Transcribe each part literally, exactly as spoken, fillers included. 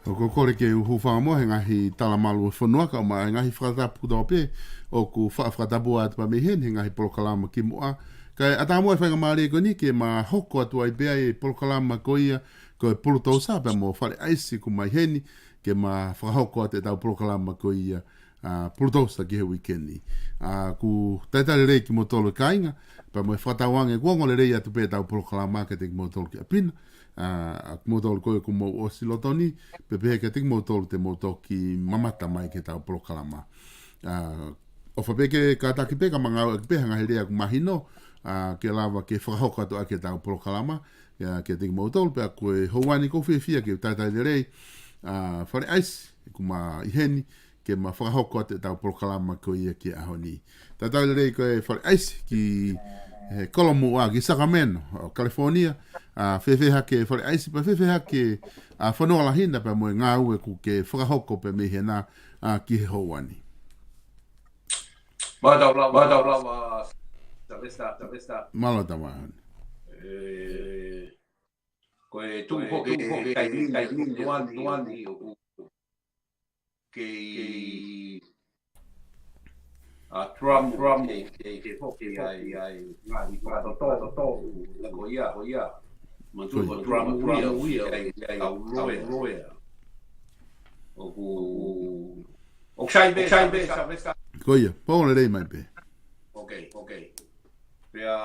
Tau kole ke u hūfanga mo e ngaahi talamalu ʻo e fonua kae ʻumaʻā e ngaahi fakatapu kotoa pē ʻoku faʻa fakatapu atu pē mei heni he ngaahi polokalama kimuʻa. Kae ʻatā mo e faingamālie ko eni ke ma hoko atu ai pē ʻa e polokalama ko ia ko e Pulutousa pea mo Fale ʻAisi ʻoku ʻomai heni ke ma fakahoko atu ʻetau polokalama ko ia ʻa Pulutousa ki he uike ni. ʻA, ʻoku talitali lelei kimoutolu kāinga, pea mo e fakatauange kuo ongo lelei atu pē ʻetau polokalama kiate kimoutolu ki ʻapi na. ʻA, kimoutolu ko ē ʻoku mou ʻosi loto ni, pea pehē kiate kimoutolu te mou toki mamata mai ki heʻetau polokalama. ʻA, ʻofa pē ke kātaki pē ka ma ngāueʻaki pē ha ngaahi lea ʻoku mahino, ʻa, ke lava ke fakahoko atu ʻaki ʻetau polokalama, ʻa, kiate kimoutolu, pea ko e houa ni ʻoku ou fiefia ke talitali lelei, ʻa, Fale ʻAisi, ʻoku ma ʻi heni, ke ma fakahoko atu ʻetau polokalama ko ia ki he ʻaho ni. Talitali lelei ko e Fale ʻAisi ki he kolomuʻa ki Sacramento, ʻo California, ʻa, fēfē hake Fale ʻAisi, pea fēfē hake ʻa Fonua Lahi na pea mo e ngāue ʻoku ke fakahoko pē mei hena, ʻa, ki he houa ni. Mālō e taulava, mālō e taulava, Sylvester, Sylvester. Mālō e taulava. ʻE, ko e tuʻu foki e taimi, taimi ni ʻoku kei, ʻa, Trump, Trump, kei, kei, kei foki ai, ai, ngaahi fakatotolo, totolo, ko ia, ko ia. Manatu ko Trump ia, ia, ai, ai, au loea. ʻOku, ʻoku sai pē, sai pē, sai pē, sai pē. Ko ia, pau lelei mai pē. Ok, ok. Pea,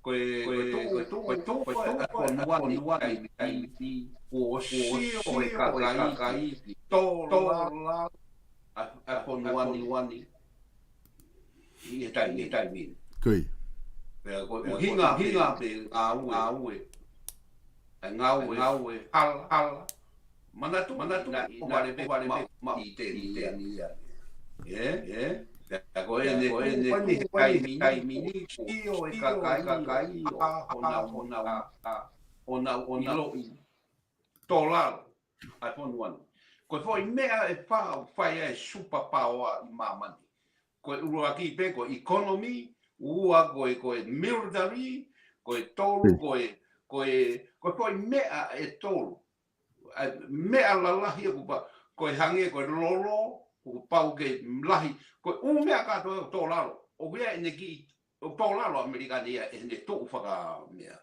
ko e, ko e tuʻu, ko e tuʻu, ko e tuʻu, ko e tuʻu, ko e tuʻu, ko e tuʻu, ko e tuʻu, kuo ʻosi ʻo e kakai, tō lalo, ʻa, ʻa Fonua ni. ʻI he taimi, ʻi he taimi. Ko ia. Pea ko e ʻuhinga, ʻuhinga pē ngāue, ngāue. ʻA e ngāue, ngāue, hala, hala. Manatu, manatu, naʻe, naʻe vale pē, vale pē maʻu ʻi he taimi ia. ʻE, ʻe. Pea ko ʻene, ko ʻene tuʻu he taimi ni, ʻosi ʻo e kakai, kakai, ʻa, ʻo nau, ʻo nau, ʻa, ʻo nau, ʻo nau ʻiloʻi tō lalo ʻa Fonua ni. Ko e foʻi meʻa ʻe fā ʻoku fai ai e superpower ʻi māmani. Ko e ʻuluaki pē, ko e economy, ua ko e, ko e military, ko e tolu, ko e, ko e, ko e foʻi meʻa ʻe tolu. ʻA e meʻa lalahi ʻoku pau, ko e hangē, ko e lolo, ʻoku pau ke lahi, ko e ʻū meʻa kātoa ʻoku tō lalo. ʻOku ʻi ai ʻene kiʻi, ʻoku tō lalo ʻAmelika ni ia ʻi heʻene tuʻu fakameʻa.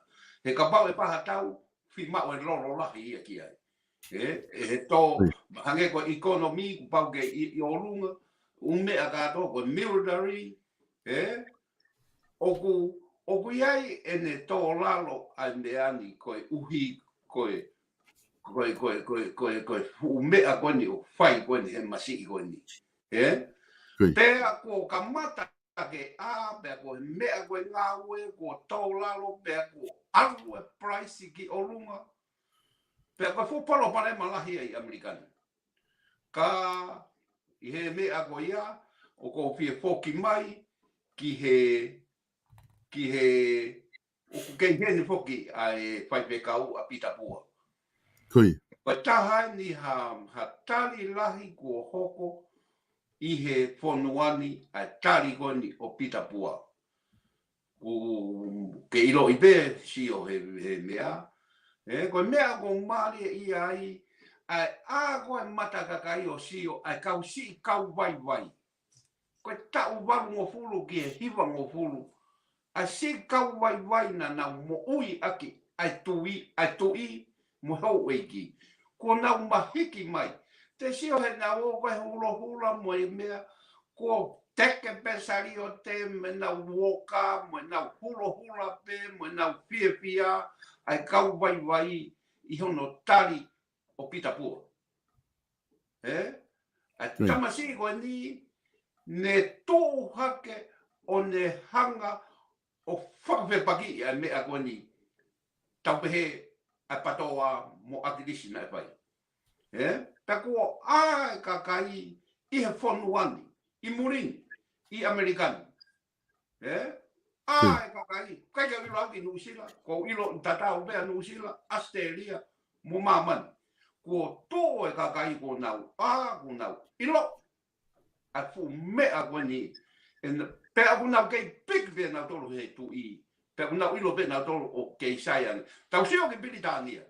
He kapau ʻe fā ha tau, fiemaʻu e lolo lahi ia ki ai. ʻE, ʻe he tō, hangē ko e economy, ʻoku pau ke ʻi, ʻi ʻolunga, ʻū meʻa kātoa, ko e military, ʻe, ʻoku, ʻoku ʻi ai ʻene tō lalo ʻa e meʻa ni koeʻuhi, ko e, ko e, ko e, ko e, ko e, ko e fuʻu meʻa ko eni ʻoku fai ko eni he masiʻi ko eni. ʻE? Pea kuo kamata ke ʻā, pea ko e meʻa ko e ngāue, kuo tō lalo, pea kuo ʻalu e price ki ʻolunga. Pea ko e fuʻu palopalema lahi ia ʻi ʻAmelika ni. Ka ʻi he meʻa ko ia, ʻoku ou fie foki mai ki he, ki he, ʻoku kei heni foki ʻa e faifekau ʻa Pita Pua. Ko ia. Ko e taha eni ha, ha tali lahi kuo hoko ʻi he fonua ni ʻa e tali ko eni ʻo Pita Pua. ʻOku ke ʻiloʻi pē Sio he, he meʻa. ʻE, ko e meʻa ʻoku mālie ʻi ai, ʻa e ʻā ko e mata kakai ʻo Sio, ʻa e kau siʻi kau vaivai. Ko e taʻu valungofulu ki he hivangofulu, ʻa e siʻi kau vaivai naʻa nau moʻui ʻaki ʻa e tuʻi, ʻa e tuʻi, mo e houʻeiki. Kuo nau mahiki mai. Te Sio heʻenau ō ko e hulohula mo e meʻa, kuo teke pē saliote mo ʻenau uoka, mo ʻenau hulohula pē, mo ʻenau fiefia, ʻa e kau vaivai ʻi hono tali ʻo Pita Pua. ʻE? ʻA e tamasiʻi ko eni, ne tuʻu hake ʻo ne hanga ʻo fakafepakiʻi ʻa e meʻa ko eni. Tau pehē ʻa e PTOA mo ʻAkilisi naʻe fai. ʻE? Pea kuo ʻā e kakai ʻi he fonua ni, ʻi muli ni, ʻi ʻAmelika ni. ʻE? ʻĀ e kakai, ʻikai ke u ʻilo au ki Nuʻusila, ʻoku ou ʻilo ʻoku tatau pē ʻa Nuʻusila, ʻAositelēlia, mo māmani. Kuo tuʻu e kakai kuo nau ʻā, kuo nau ʻilo ʻa e fuʻu meʻa ko eni. ʻE, pea ʻoku nau kei piki pē nautolu he tuʻi. Pea ʻoku nau ʻilo pē nautolu ʻoku kei sai ange. Tau sio ki Pilitānia.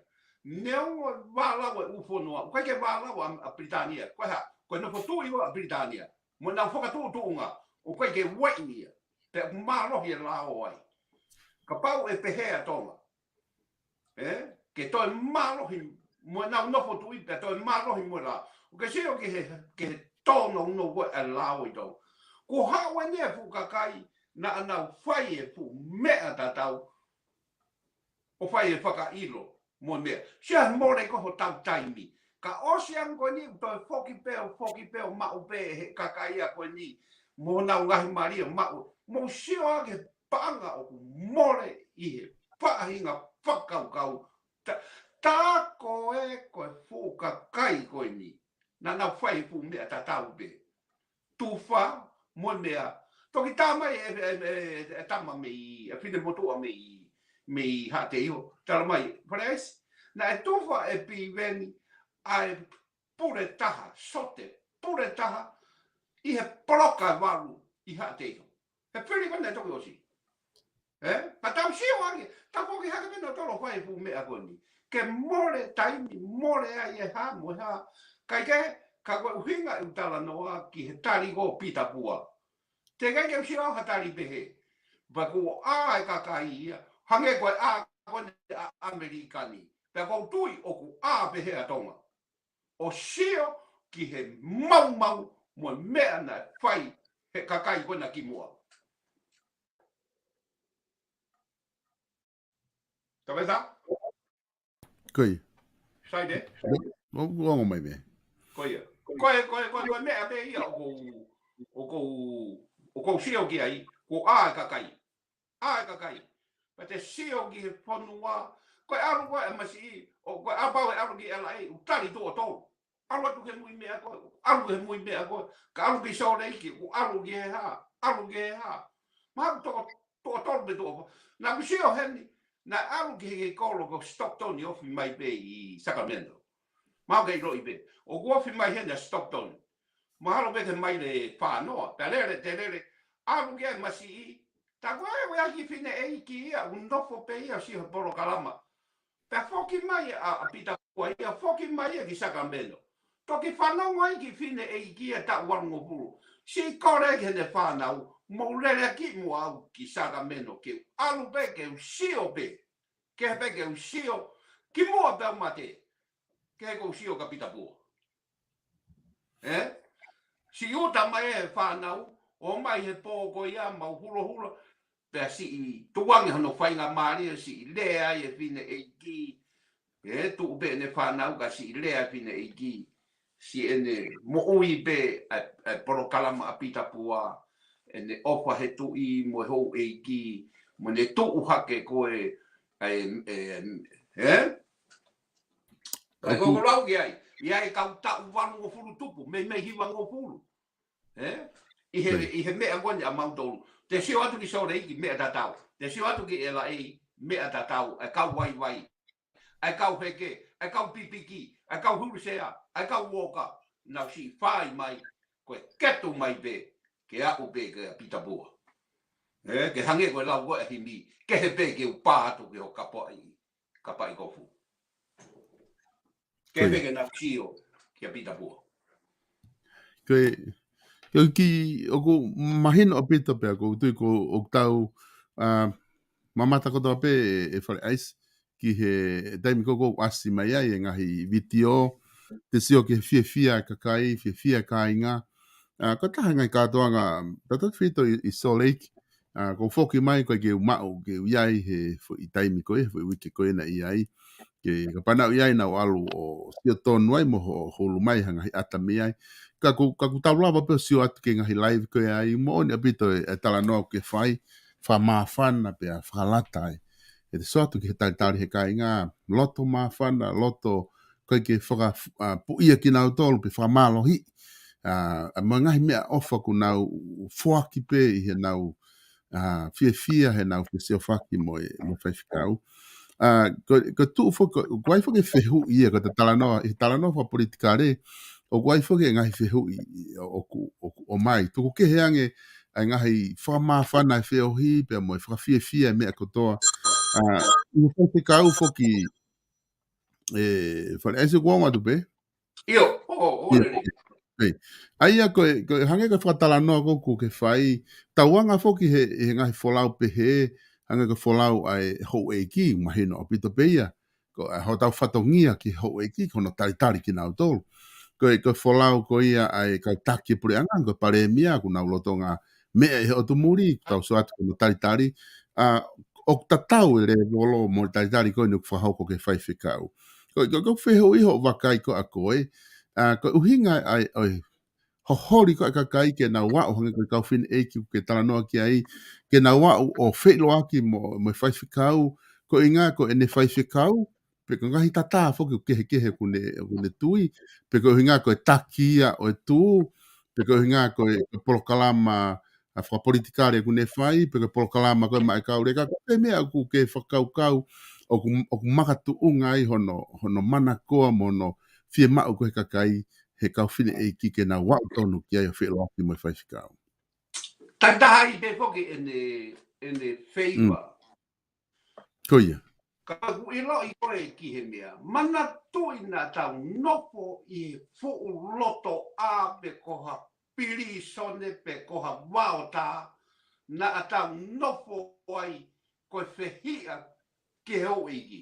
Neongo vālau e ʻū fonua, ʻoku ʻikai ke vālau ʻa, ʻa Pilitānia. Ko e hā, ko e nofo tuʻi ʻo ʻa Pilitānia. Mo ʻenau fakatuʻutuʻunga, ʻoku ʻikai ke ueʻi ia. Pea ʻoku mālohi e lao ai. Kapau ʻe pehē ʻa Tonga. Ē? Ke toe mālohi mo ʻenau nofo tuʻi, pea toe mālohi mo e lao. ʻOku ke sio ki he, ki he tōnounou ko e lao ʻi Tonga. Ko haʻu eni e fuʻu kakai, naʻa nau fai e fuʻu meʻa tatau, ʻo fai e fakaʻilo mo e meʻa. Sio he mole ko hotau taimi. Ka ʻosi ange ko eni, toe foki pē, ʻo foki pē, ʻo maʻu pē he kakai ia ko eni. Mo honau ngaahi mali ʻo maʻu. Mou sio ā ki he paʻanga ʻoku mole ʻi he faʻahinga fakakaukau. Tā, tā ko e, ko e fuʻu kakai ko eni. Naʻa nau fai e fuʻu meʻa tatau pē. Tufa, mo e meʻa. Toki tā mai e, e, e, e tama mei, e finemotuʻa mei, mei Haʻateiho. Tala mai, Fale ʻAisi, naʻe tufa e Piveni ʻa e pule taha, sote, pule taha, ʻi he poloka valu ʻi Haʻateiho. He fili ko ē naʻe toki ʻosi. Ē? Ka tau sio ange, tau foki hake pē naʻa tau fai e fuʻu meʻa ko eni. Ke mole taimi, mole ai e hā, mo e hā. Kae kehe, ka ko e ʻuhinga ʻeku talanoa ki he tali ko Pita Pua. Teʻeki ai ke u sio au ha tali pehē. Pea kuo ʻā e kakai ia, hangē ko e ʻā ko eni ʻa ʻAmelika ni. Pea ʻoku ou tui ʻoku ʻā pehē ʻa Tonga. ʻO sio ki he maumau mo e meʻa naʻe fai he kakai ko ena kimuʻa. Taveta? Ko ia. Saide? ʻOku ongo mai pē. Ko ia. Ko e, ko e, ko e, ko e meʻa pē ia ʻoku ou, ʻoku ou, ʻoku ou sio ki ai, ko e ʻā e kakai. ʻA e kakai. Pea te sio ki he fonua, ko e ʻalu ko ē e masiʻi, ʻo ko e ʻapau e ʻalu ki L A, ʻoku tali tuʻo tolu. ʻAlu atu ki he mui meʻa ko ē, ʻalu ki he mui meʻa ko ē, ka ʻalu ki Salt Lake, ʻoku ʻalu ki he hā, ʻalu ki he hā. Mahalo tuʻo, tuʻo tolu pe tuʻo fā. Naʻa ku sio heni, naʻe ʻalu ki he kolo ko Stockton ʻo ofi mai pē ʻi Sacramento. Mahalo ke ʻiloʻi pē. ʻOku ofi mai heni ʻa Stockton. Mahalo pē ke maile fā noa, pea lele, te lele, ʻalu ki ai e masiʻi, tā ko ē ʻoku ʻi ai e kiʻi fineʻeiki ia, ʻoku nofo pē ia ʻo sio he polokalama. Pea foki mai ʻa, ʻa Pita Pua ia, foki mai ia ki Sacramento. Toki fanongo ai e kiʻi fineʻeiki ia taʻu valungofulu. Siʻi kole ki heʻene fānau, mou lele ki muʻa au ki Sacramento, ke u ʻalu pē, ke u sio pē. Kehe pē ke u sio, kimuʻa pea u mate. Kehe ke u sio kia Pita Pua. Ē? Siʻi uta mai e fānau, ō mai he pō ko ia mau hulohula, pea siʻi tuʻu ange hono faingamālie, siʻi lea ai e fineʻeiki, ē, tuʻu pē ʻene fānau ka siʻi lea e fineʻeiki, siʻene moʻui pē ʻa e, ʻa e polokalama ʻa Pita Pua, ʻene ʻofa he tuʻi mo e houʻeiki, mo ʻene tuʻu hake ko e, ʻa e, ē, ē? Ka ko ʻeku lau ki ai, ʻi ai e kau taʻu valungofulu tupu, meimei hivangofulu. Ē? ʻI he, ʻi he meʻa ko eni ʻa mautolu. Te sio atu ki Salt Lake, meʻa tatau. Te sio atu ki L A, meʻa tatau. ʻA e kau vaivai. ʻA e kau heke, ʻa e kau pipiki, ʻa e kau hulusea, ʻa e kau uoka. Nau siʻi fai mai, ko e ketu mai pē, ke aʻu pē kia Pita Pua. Ē, ke hangē ko e lau ko ē ʻa e himi, kehe pē ke u pā atu ki ho kapaʻi, kapaʻi kofu. Kehe pē ke nau sio kia Pita Pua. Ko e, ko e kiʻi, ʻoku mahino ʻaupito pea ʻoku ou tui ko ʻoku tau, ā, mamata kotoa pē ē, ē Fale ʻAisi, ki he taimi ko ē ʻoku ʻasi mai ai e ngaahi vitiō, te sio ki he fiefia e kakai, fiefia e kāinga. Ā, ko e taha e ngaahi kātoanga, tatau ʻaupito ʻi, ʻi Salt Lake, ā, ʻoku ou foki mai, ʻoku ʻikai ke u maʻu, ke u ʻi ai he foʻi taimi ko ē, foʻi uike ko ē naʻe ʻi ai. Ke kapau naʻa ku ʻi ai naʻa ku ʻalu ʻo sio tonu ai mo ho-, hulu mai ha ngaahi ʻata mei ai. Ka ʻoku, ka ʻoku tau lava pē ʻo sio atu ki he ngaahi live ko ē ai, moʻoni ʻaupito e, e talanoa ʻoku ke fai, fakamāfana pea fakalata ai. ʻE te sio atu ki he talitali he kāinga, loto māfana, loto ʻikai ke faka-, ā, puʻia kinautolu pe fakamālohi. Ā, ā, mo e ngaahi meʻaʻofa ʻoku nau foaki pē ʻi heʻenau, ā, fiefia heʻenau fesiofaki mo e, mo e faifekau. Ā, ko, ko e tuʻu foki, ko, ko e ʻai foki e fehuʻi ia, ko e talanoa, ʻi he talanoa fakapolitikale, ʻoku ʻai foki e ngaahi fehuʻi ʻoku, ʻoku ʻomai. Tuku kehe ange ʻa e ngaahi fakamāfana e feohi, pea mo e fakafiefia e meʻa kotoa. Ā, ʻi he faifekau foki, ʻE, Fale ʻAisi, kuo ongo atu pē? ʻIo, ʻo, ʻo, ʻIo. Lele. ʻEi. ʻA ia ko e, ko e hangē ko e fakatalanoa ko ē ʻoku ke fai, tauanga foki he, he ngaahi folau pehē, hangē ko e folau ʻa e houʻeiki, mahino ʻaupito pē ia. Ko e hotau fatongia ki he houʻeiki, ko hono talitali kinautolu. Ko e, ko e folau ko ia ʻa e kau taki puleʻanga, ko e palēmia, ʻoku nau lolotonga meʻa ʻi he ʻotu muli, tau sio atu ko hono talitali, ʻa, ʻoku tatau e lēvolo mo e talitali ko eni ʻoku fakahoko ki he faifekau. Ko, ko, ko e fehuʻi hoʻo vakai ko ē ʻa koe, ʻa, ko e ʻuhinga ʻa e, ʻo e, holi ko ē ʻa e kakai ke nau aʻu, hangē ko e kau fineʻeiki ʻoku ke talanoa ki ai, ke nau aʻu ʻo feʻiloaki mo, mo e faifekau, ko e ʻuhinga ko ʻene faifekau, pe ko e ngaahi tatā foki ʻoku kehekehe ʻoku ne, ʻoku ne tui, pe ko e ʻuhinga ko e taki ia ʻo e tuʻu, pe ko e ʻuhinga ko e, ko e polokalama, ʻa, fakapolitikale ʻoku ne fai, pe ko e polokalama ko ē maʻa e kau leka, ko e meʻa ʻoku ke fakakaukau, ʻoku, ʻoku makatuʻunga ai hono, hono manakoa mo hono fiemaʻu ko ē he kakai, he kau fineʻeiki ke nau aʻu tonu ki ai ʻo feʻiloaki mo e faifekau. Takitaha ʻi pē foki ʻene, ʻene feiva. Mm. Ko ia. Ka ʻoku ʻiloʻi ko ē ki he meʻa. Manatuʻi naʻa tau nofo ʻi he fuʻu loto ʻā pe ko ha pilīsone pe ko ha vaotā, naʻa tau nofo ai ko e fehiʻa ki he houʻeiki.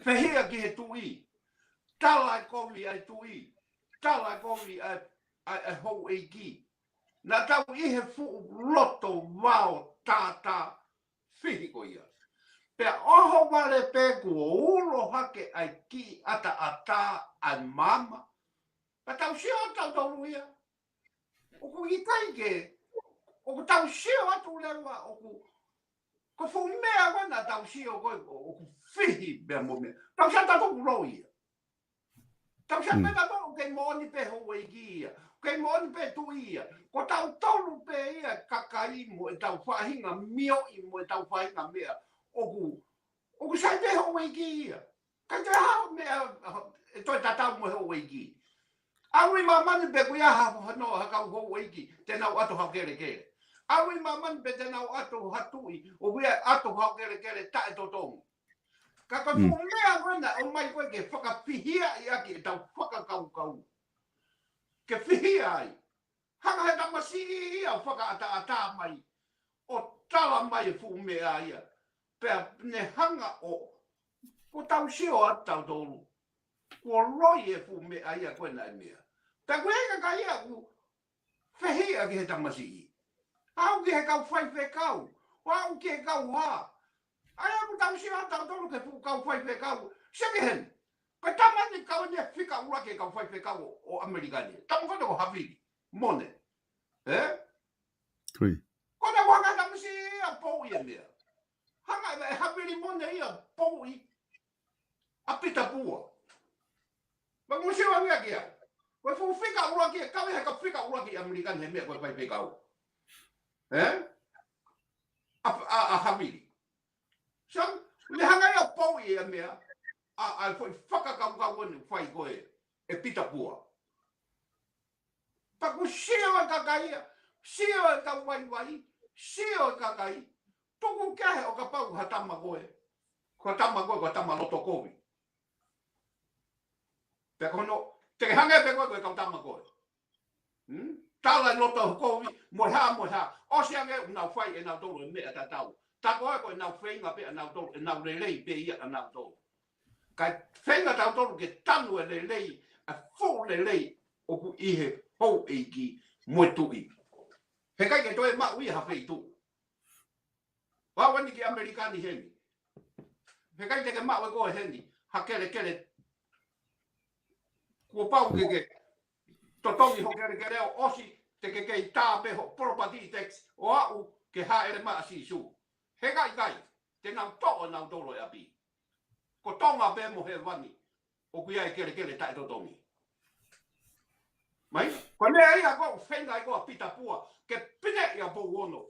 Fehiʻa ki he tuʻi. Tala e kovi ʻa e tuʻi. Tala e kovi ʻa e, ʻa e, ʻa e houʻeiki. Naʻa tau ʻi he fuʻu loto vaotātā fihi ko ia. Pea ʻohovale pē kuo ulo hake ʻa e kiʻi ʻataʻatā ʻa e maama. Ka tau sio ʻa tautolu ia. ʻOku ʻikai ke, ʻoku tau sio atu leva, ʻoku, ko e fuʻu meʻa ko ē naʻa tau sio ko ē, ʻoku fihi pea mo e meʻa. Tau sio ʻa tautolu ia. Tau sio Mm. pē tautolu, ʻoku kei moʻoni pē houʻeiki ia. ʻOku kei moʻoni pē tuʻi ia. Ko tautolu pē ia kakai mo ʻetau faʻahinga mioʻi, mo ʻetau faʻahinga meʻa. ʻOku, ʻoku sai pē houʻeiki ia. ʻIkai toe ʻi ai ha meʻa, ʻe toe tatau mo e houʻeiki. ʻAlu ʻi māmani pē ʻoku ʻi ai ha, ha, no, ha kau houʻeiki, te nau ʻoatu ha kelekele. ʻAlu ʻi māmani pē te nau ʻoatu ha tuʻi, ʻoku ʻi ai ʻoatu ha kelekele taʻetotongi. Ka ko e Mm. fuʻu meʻa ko ena, ʻomai ko ē ke fakafihiaʻi ʻaki ʻetau fakakaukau. Ke fihia ai. Hanga he tamasiʻi ia ʻo fakaʻataʻatā mai, ʻo tala mai e fuʻu meʻa ia. Pea ne hanga ʻo, ko tau sio atu tautolu. Kuo loi e fuʻu meʻa ia ko ena e meʻa. Pea ko e kakai ia ʻoku fehiʻa ki he tamasiʻi. Aʻu ki he kau faifekau. Aʻu ki he kau hā. ʻA ia ʻoku tau sio atu tautolu ki he fuʻu kau faifekau. Seke heni. Ko e tama ni kau ne fika ʻuluaki e kau faifekau ʻo, ʻo ʻAmelika ni. Tama ko ē ko Havili Mone. Ē? Kui. Ko ena ʻoku hanga tamasiʻi ia ʻo pouʻi e meʻa. Hanga ʻe Havili Mone ia ʻo pouʻi ʻa Pita Pua. Pea mou sio ange ki ai. Ko e fuʻu fika ʻuluaki, kau he kau fika ʻuluaki ʻi ʻAmelika ni he meʻa ko e faifekau. Ē? ʻA, ʻa, ʻa Havili. So, ne hanga ia ʻo pouʻi e meʻa, ʻa, ʻa e foʻi fakakaukau ko eni fai ko ē, ʻe Pita Pua. Pea ʻoku sio e kakai ia, sio e kau vaivai, sio e kakai, tuku kehe ʻo kapau ha tama ko ē, ko e tama ko ē, ko e tama loto kovi. Pea ko hono, te ke hanga pē ko ē, ko e kau tama ko ē. Hmm? Tala e loto kovi, mo e hā, mo e hā. ʻOsi ange ʻoku nau fai ʻe nautolu e meʻa tatau. Tā ko ē ko ʻenau feinga pē ʻanautolu, ʻenau lelei pē ia ʻanautolu. Kae feinga tautolu ke tanu e lelei, ʻa e fuʻu lelei ʻoku ʻi he houʻeiki mo e tuʻi. Heʻikai ke toe maʻu ia ha feituʻu. Vau eni ki ʻAmelika ni heni. Heʻikai te ke maʻu ʻe koe heni ha kelekele. Kuo pau ke ke totongi ho kelekele ʻo ʻosi te ke kei tā pē ho property tax ʻo aʻu ke hāʻele mai ʻa Sīsū. Heʻikai, ʻikai. Te nau toʻo nautolu e ʻapi. Ko Tonga pē mo hēvani ʻoku ʻi ai e kelekele taʻetotongi. Mai, ko e meʻa ia ʻoku feinga ai ko ē ʻa Pita Pua ke pineʻi ʻa Pouono.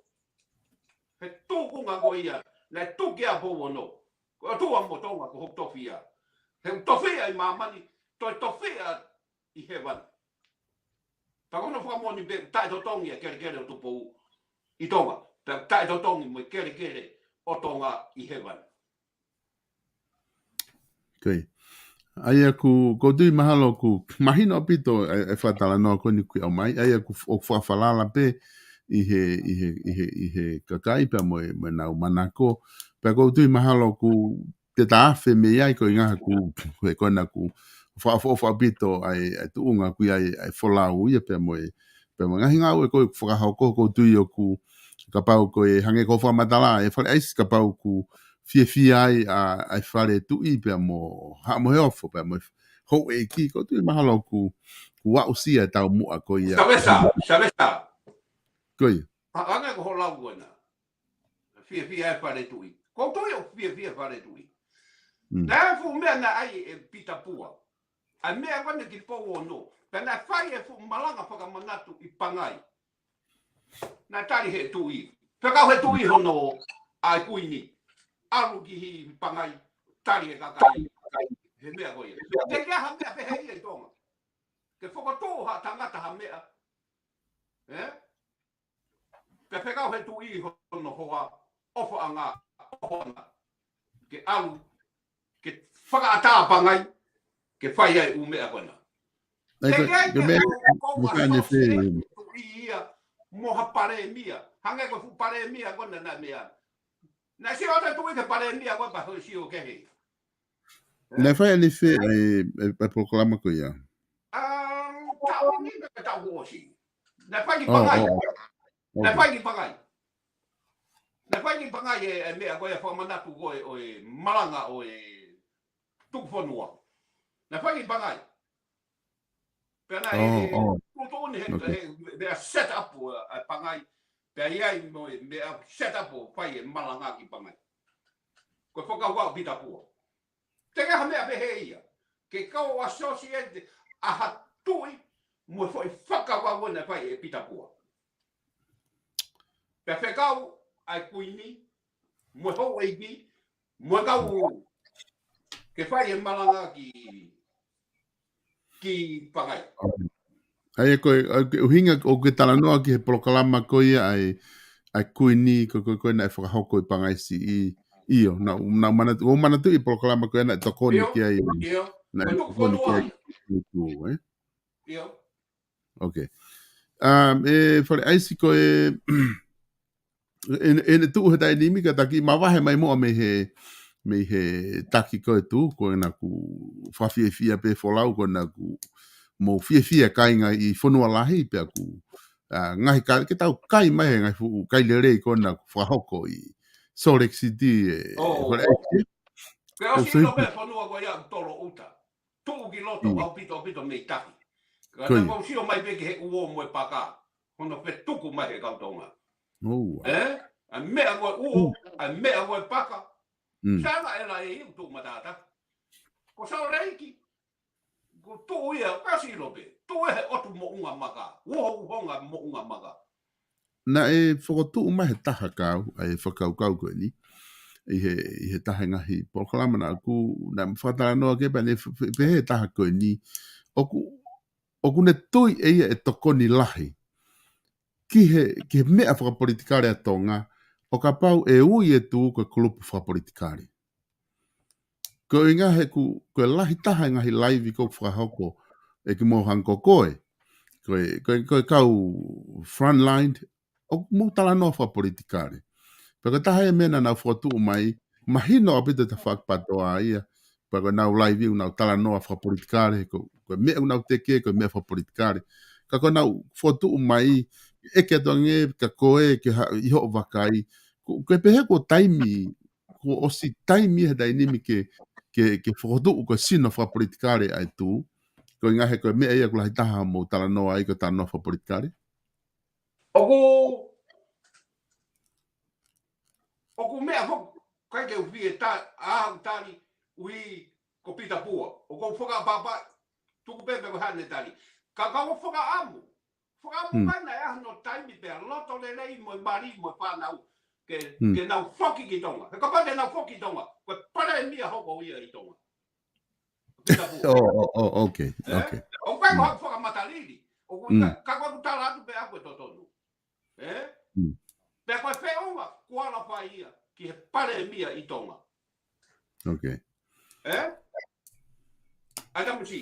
He tūkunga ko ia naʻe tuku ʻa Pouono. Ko e ʻOtua mo Tonga ko hoku tofiʻa. He ʻoku tofiʻa ʻi māmani, toe tofiʻa ʻi hēvani. Pea ko hono fakamoʻoni pē taʻetotongi e kelekele ʻo Tupou ʻi Tonga. Pea taʻetotongi mo e kelekele ʻo Tonga ʻi hēvani. Ko ia. ʻA ia ʻoku, ʻoku ou tui mahalo ʻoku mahino ʻaupito ʻa e, ʻa e fakatalanoa ko eni ʻoku ʻomai, ʻa ia ʻoku, ʻoku fakafalala pē ʻi he, ʻi he, ʻi he, ʻi he kakai pea mo e, mo ʻenau manako. Pea ʻoku ou tui mahalo ʻoku te ta afe mei ai koeʻuhinga ʻoku, he ko ena ʻoku fakaʻofoʻofa ʻaupito ʻa e, ʻa e tuʻunga ʻoku ʻi ai ʻa e folau ia pea mo e, pea mo e ngaahi ngāue ko ē ʻoku fakahoko. ʻOku ou tui ʻoku, kapau ko e hangē ko e fakamatala ʻa e Fale ʻAisi, kapau ʻoku fiefia ai ʻa, ʻa e Fale Tuʻi pea mo Haʻa Moheofo pea mo e houʻeiki, ʻoku ou tui mahalo ʻoku, ʻoku aʻusia e taumuʻa ko ia. Savesa, Savesa. Ko ia. Hangē ko hoʻo lau ko ena. Fiefia e Fale Tuʻi. ʻOku ou tui ʻoku fiefia e Fale Tuʻi. Mm. Naʻe fuʻu meʻa naʻe ʻai ʻe Pita Pua. ʻA e meʻa ko ena ki Pouono. Pea naʻe fai e fuʻu malanga fakamanatu ʻi Pangai. Naʻe tali he tuʻi. Fekau he tuʻi hono ʻa e kuini. ʻAlu ki he Pangai. Tali e kakai. He meʻa ko ia. Teʻeki ai ha meʻa pehē ia ʻi Tonga. Ke fokotuʻu ha tangata ha meʻa. ʻE? Ke fekau he tuʻi hono hoa, ʻofaʻanga, ʻofaʻanga. Ke ʻalu, ke fakaʻatā Pangai, ke fai ai ʻū meʻa ko ena. ʻAi, ko, teʻeki ai ke ke meʻa, meʻa ko ʻoku fai ʻene associate fē. Tuʻi ia, mo ha palēmia. Hangē ko e fuʻu palēmia ko ena naʻe meʻa. Naʻe sio atu e tuʻi ki he palēmia ko ē pea hoʻo sio kehe. Naʻe fai ʻene fē ʻa e, ʻa e, ʻa e polokalama ko ia. Um, taʻu ni pe taʻu kuo ʻosi. Naʻe fai ki Pangai. Oh, oh, oh. Naʻe fai ki Pangai. Naʻe fai ki Pangai e, e meʻa ko e fakamanatu ko ē ʻo e malanga ʻo e tuku fonua. Naʻe fai ki Pangai. Pea naʻe, oh, oh, tuʻutuʻuni he, okay, he meʻa set up ʻa, ʻa Pangai. Pea ʻi ai mo e meʻa set up ʻo fai e malanga ki Pangai. Ko e fakakaukau ʻa Pita Pua. Teʻeki ai ha meʻa pehē ia. Ke kau associate ʻa ha tuʻi mo e foʻi fakakaukau naʻe fai ʻe Pita Pua. Pea fekau ʻa e kuini, mo e houʻeiki, mo e kau ke fai e malanga ki, ki Pangai. ʻA ia ko e, ʻa e ʻuhinga ʻoku ke talanoa ki he polokalama ko ia ʻa e, ʻa e kuini ko, ko, ko ē naʻe fakahoko ʻi Pangai Siʻi. ʻIo, naʻa, naʻa manatu, ʻoku ou manatuʻi e polokalama ko ē naʻe tokoni ki ai. ʻIo. Naʻe tokoni ki ai. ʻIo. Okay. Um, ʻe Fale ʻAisi ko e, ʻe, ʻe tuʻu he taimi ni ka taki mavahe mai muʻa mei he, mei he taki ko e tuʻu, ko ena ʻoku fakafiefia pē folau, ko ena ʻoku mou fiefia kāinga ʻi fonua lahi pea ʻoku, ʻa, ngaahi kai, ke tau kai mai he ngaahi fuʻu kai lelei ko ena ʻoku fakahoko ʻi Salt Lake City ʻe, oh, Fale ʻAisi. Pea ʻosi ʻilo pē fonua ko ia ʻoku tolo ʻuta. Tuʻu ki loto, mm, ʻaupito, ʻaupito mei taki. Ka ko ia. Tau sio mai pē ki he uo mo e paka. Hono fetuku mai he kau Tonga. ʻE? ʻA e meʻa ko e uo, mm, ʻa e meʻa ko e paka. Mm. Sanga e la e iu tuʻu matata. Ko Salt Lake, ko tuʻu ia, kasi ʻilo pē. Tuʻu ʻe he ʻotu moʻunga maka. Uho uhonga moʻunga maka. Naʻe fokotuʻu mai he taha kau, ʻa e fakakaukau ko eni, ʻi he, ʻi he taha e ngaahi polokalama naʻa ku, naʻa fakatalanoa ke pea ne f-, f-, pehē he taha ko eni, ʻoku, ʻoku ne tui ʻe ia ʻe tokoni lahi ki he, ki he meʻa fakapolitikale ʻa Tonga, ʻo kapau ʻe ui e tuʻu ko e kulupu fakapolitikale. Ko e ʻuhinga he ʻoku, ko e lahi taha e ngaahi laivi ʻoku fakahoko ʻe kimoua hangē ko koe. Ko e, ko e, ko e kau frontline, ʻoku mou talanoa fakapolitikale. Pea ko e taha e meʻa naʻa nau fokotuʻu mai, mahino ʻaupito ʻeta fakapatoa ia, pea ko ʻenau laivi ʻoku nau talanoa fakapolitikale, ko, ko e meʻa ʻoku nau teke, ko e meʻa fakapolitikale. Ka ko ʻenau fokotuʻu mai, ʻeke atu ange, ka ko e, ke ha, ʻi hoʻo vakai, ko, ko e pehē ko e taimi, kuo ʻosi taimi he taimi ni ke, ke, ke fokotuʻu ko e sino fakapolitikale ʻa e tuʻu. Ko e ʻuhinga he ko e meʻa ia ʻoku lahi taha mou talanoa ai ko e talanoa fakapolitikale. ʻOku, ʻoku meʻa foki, kai ke u fie ta, ʻa u tali, ui ko Pita Pua. ʻOku ou fakaʻapaʻapa, tuku pē pe ko e hā ʻene tali. Ka ka u fakaʻamu. Fakaʻamu, hmm, mai naʻe ʻi ai hano taimi pea loto lelei mo e mali mo e fānau. Ke, hmm, ke nau foki ki Tonga. He kapau te nau foki ki Tonga, ko e palēmia hoko ia ʻi Tonga. Pita Pua. Oh, oh, oh, okay, ē? Okay. ʻOku ʻikai ko, hmm, haʻaku fakamatalili. ʻOku, hmm, ʻikai, ka ko ʻeku tala atu pē ʻaku e totonu. Ē? Hmm. Pea ko e feʻunga, kuo ala fai ia ki he palēmia ʻi Tonga. Okay. Ē? ʻA e tamusi.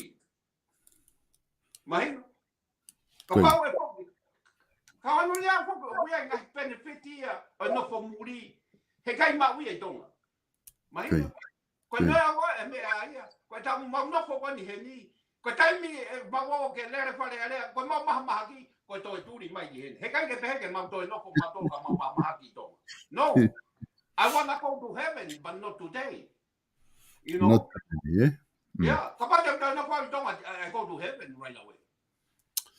Mahino? Kapau ʻe foki. Ka ʻoku ʻi ai foki, ʻoku ʻi ai e ngaahi penefiti ia ʻo e nofo muli. Heʻikai maʻu ia ʻi Tonga. Mahino? Ko e meʻa ko e meʻa ia. Ko e taimi mau nofo ko eni heni. Ko e taimi ʻe mau ō ke lele Fale Alea. Ko e mau mahamahaki. Ko e toe tuli mai ki heni. Heʻikai ke pehē ke mau toe nofo mautolu ka mau mahamahaki ʻi Tonga. No. I wanna go to heaven, but not today. You know? Not today, eh? Mm. Yeah, kapau te u tau nofo ʻi Tonga, I, I go to heaven right away.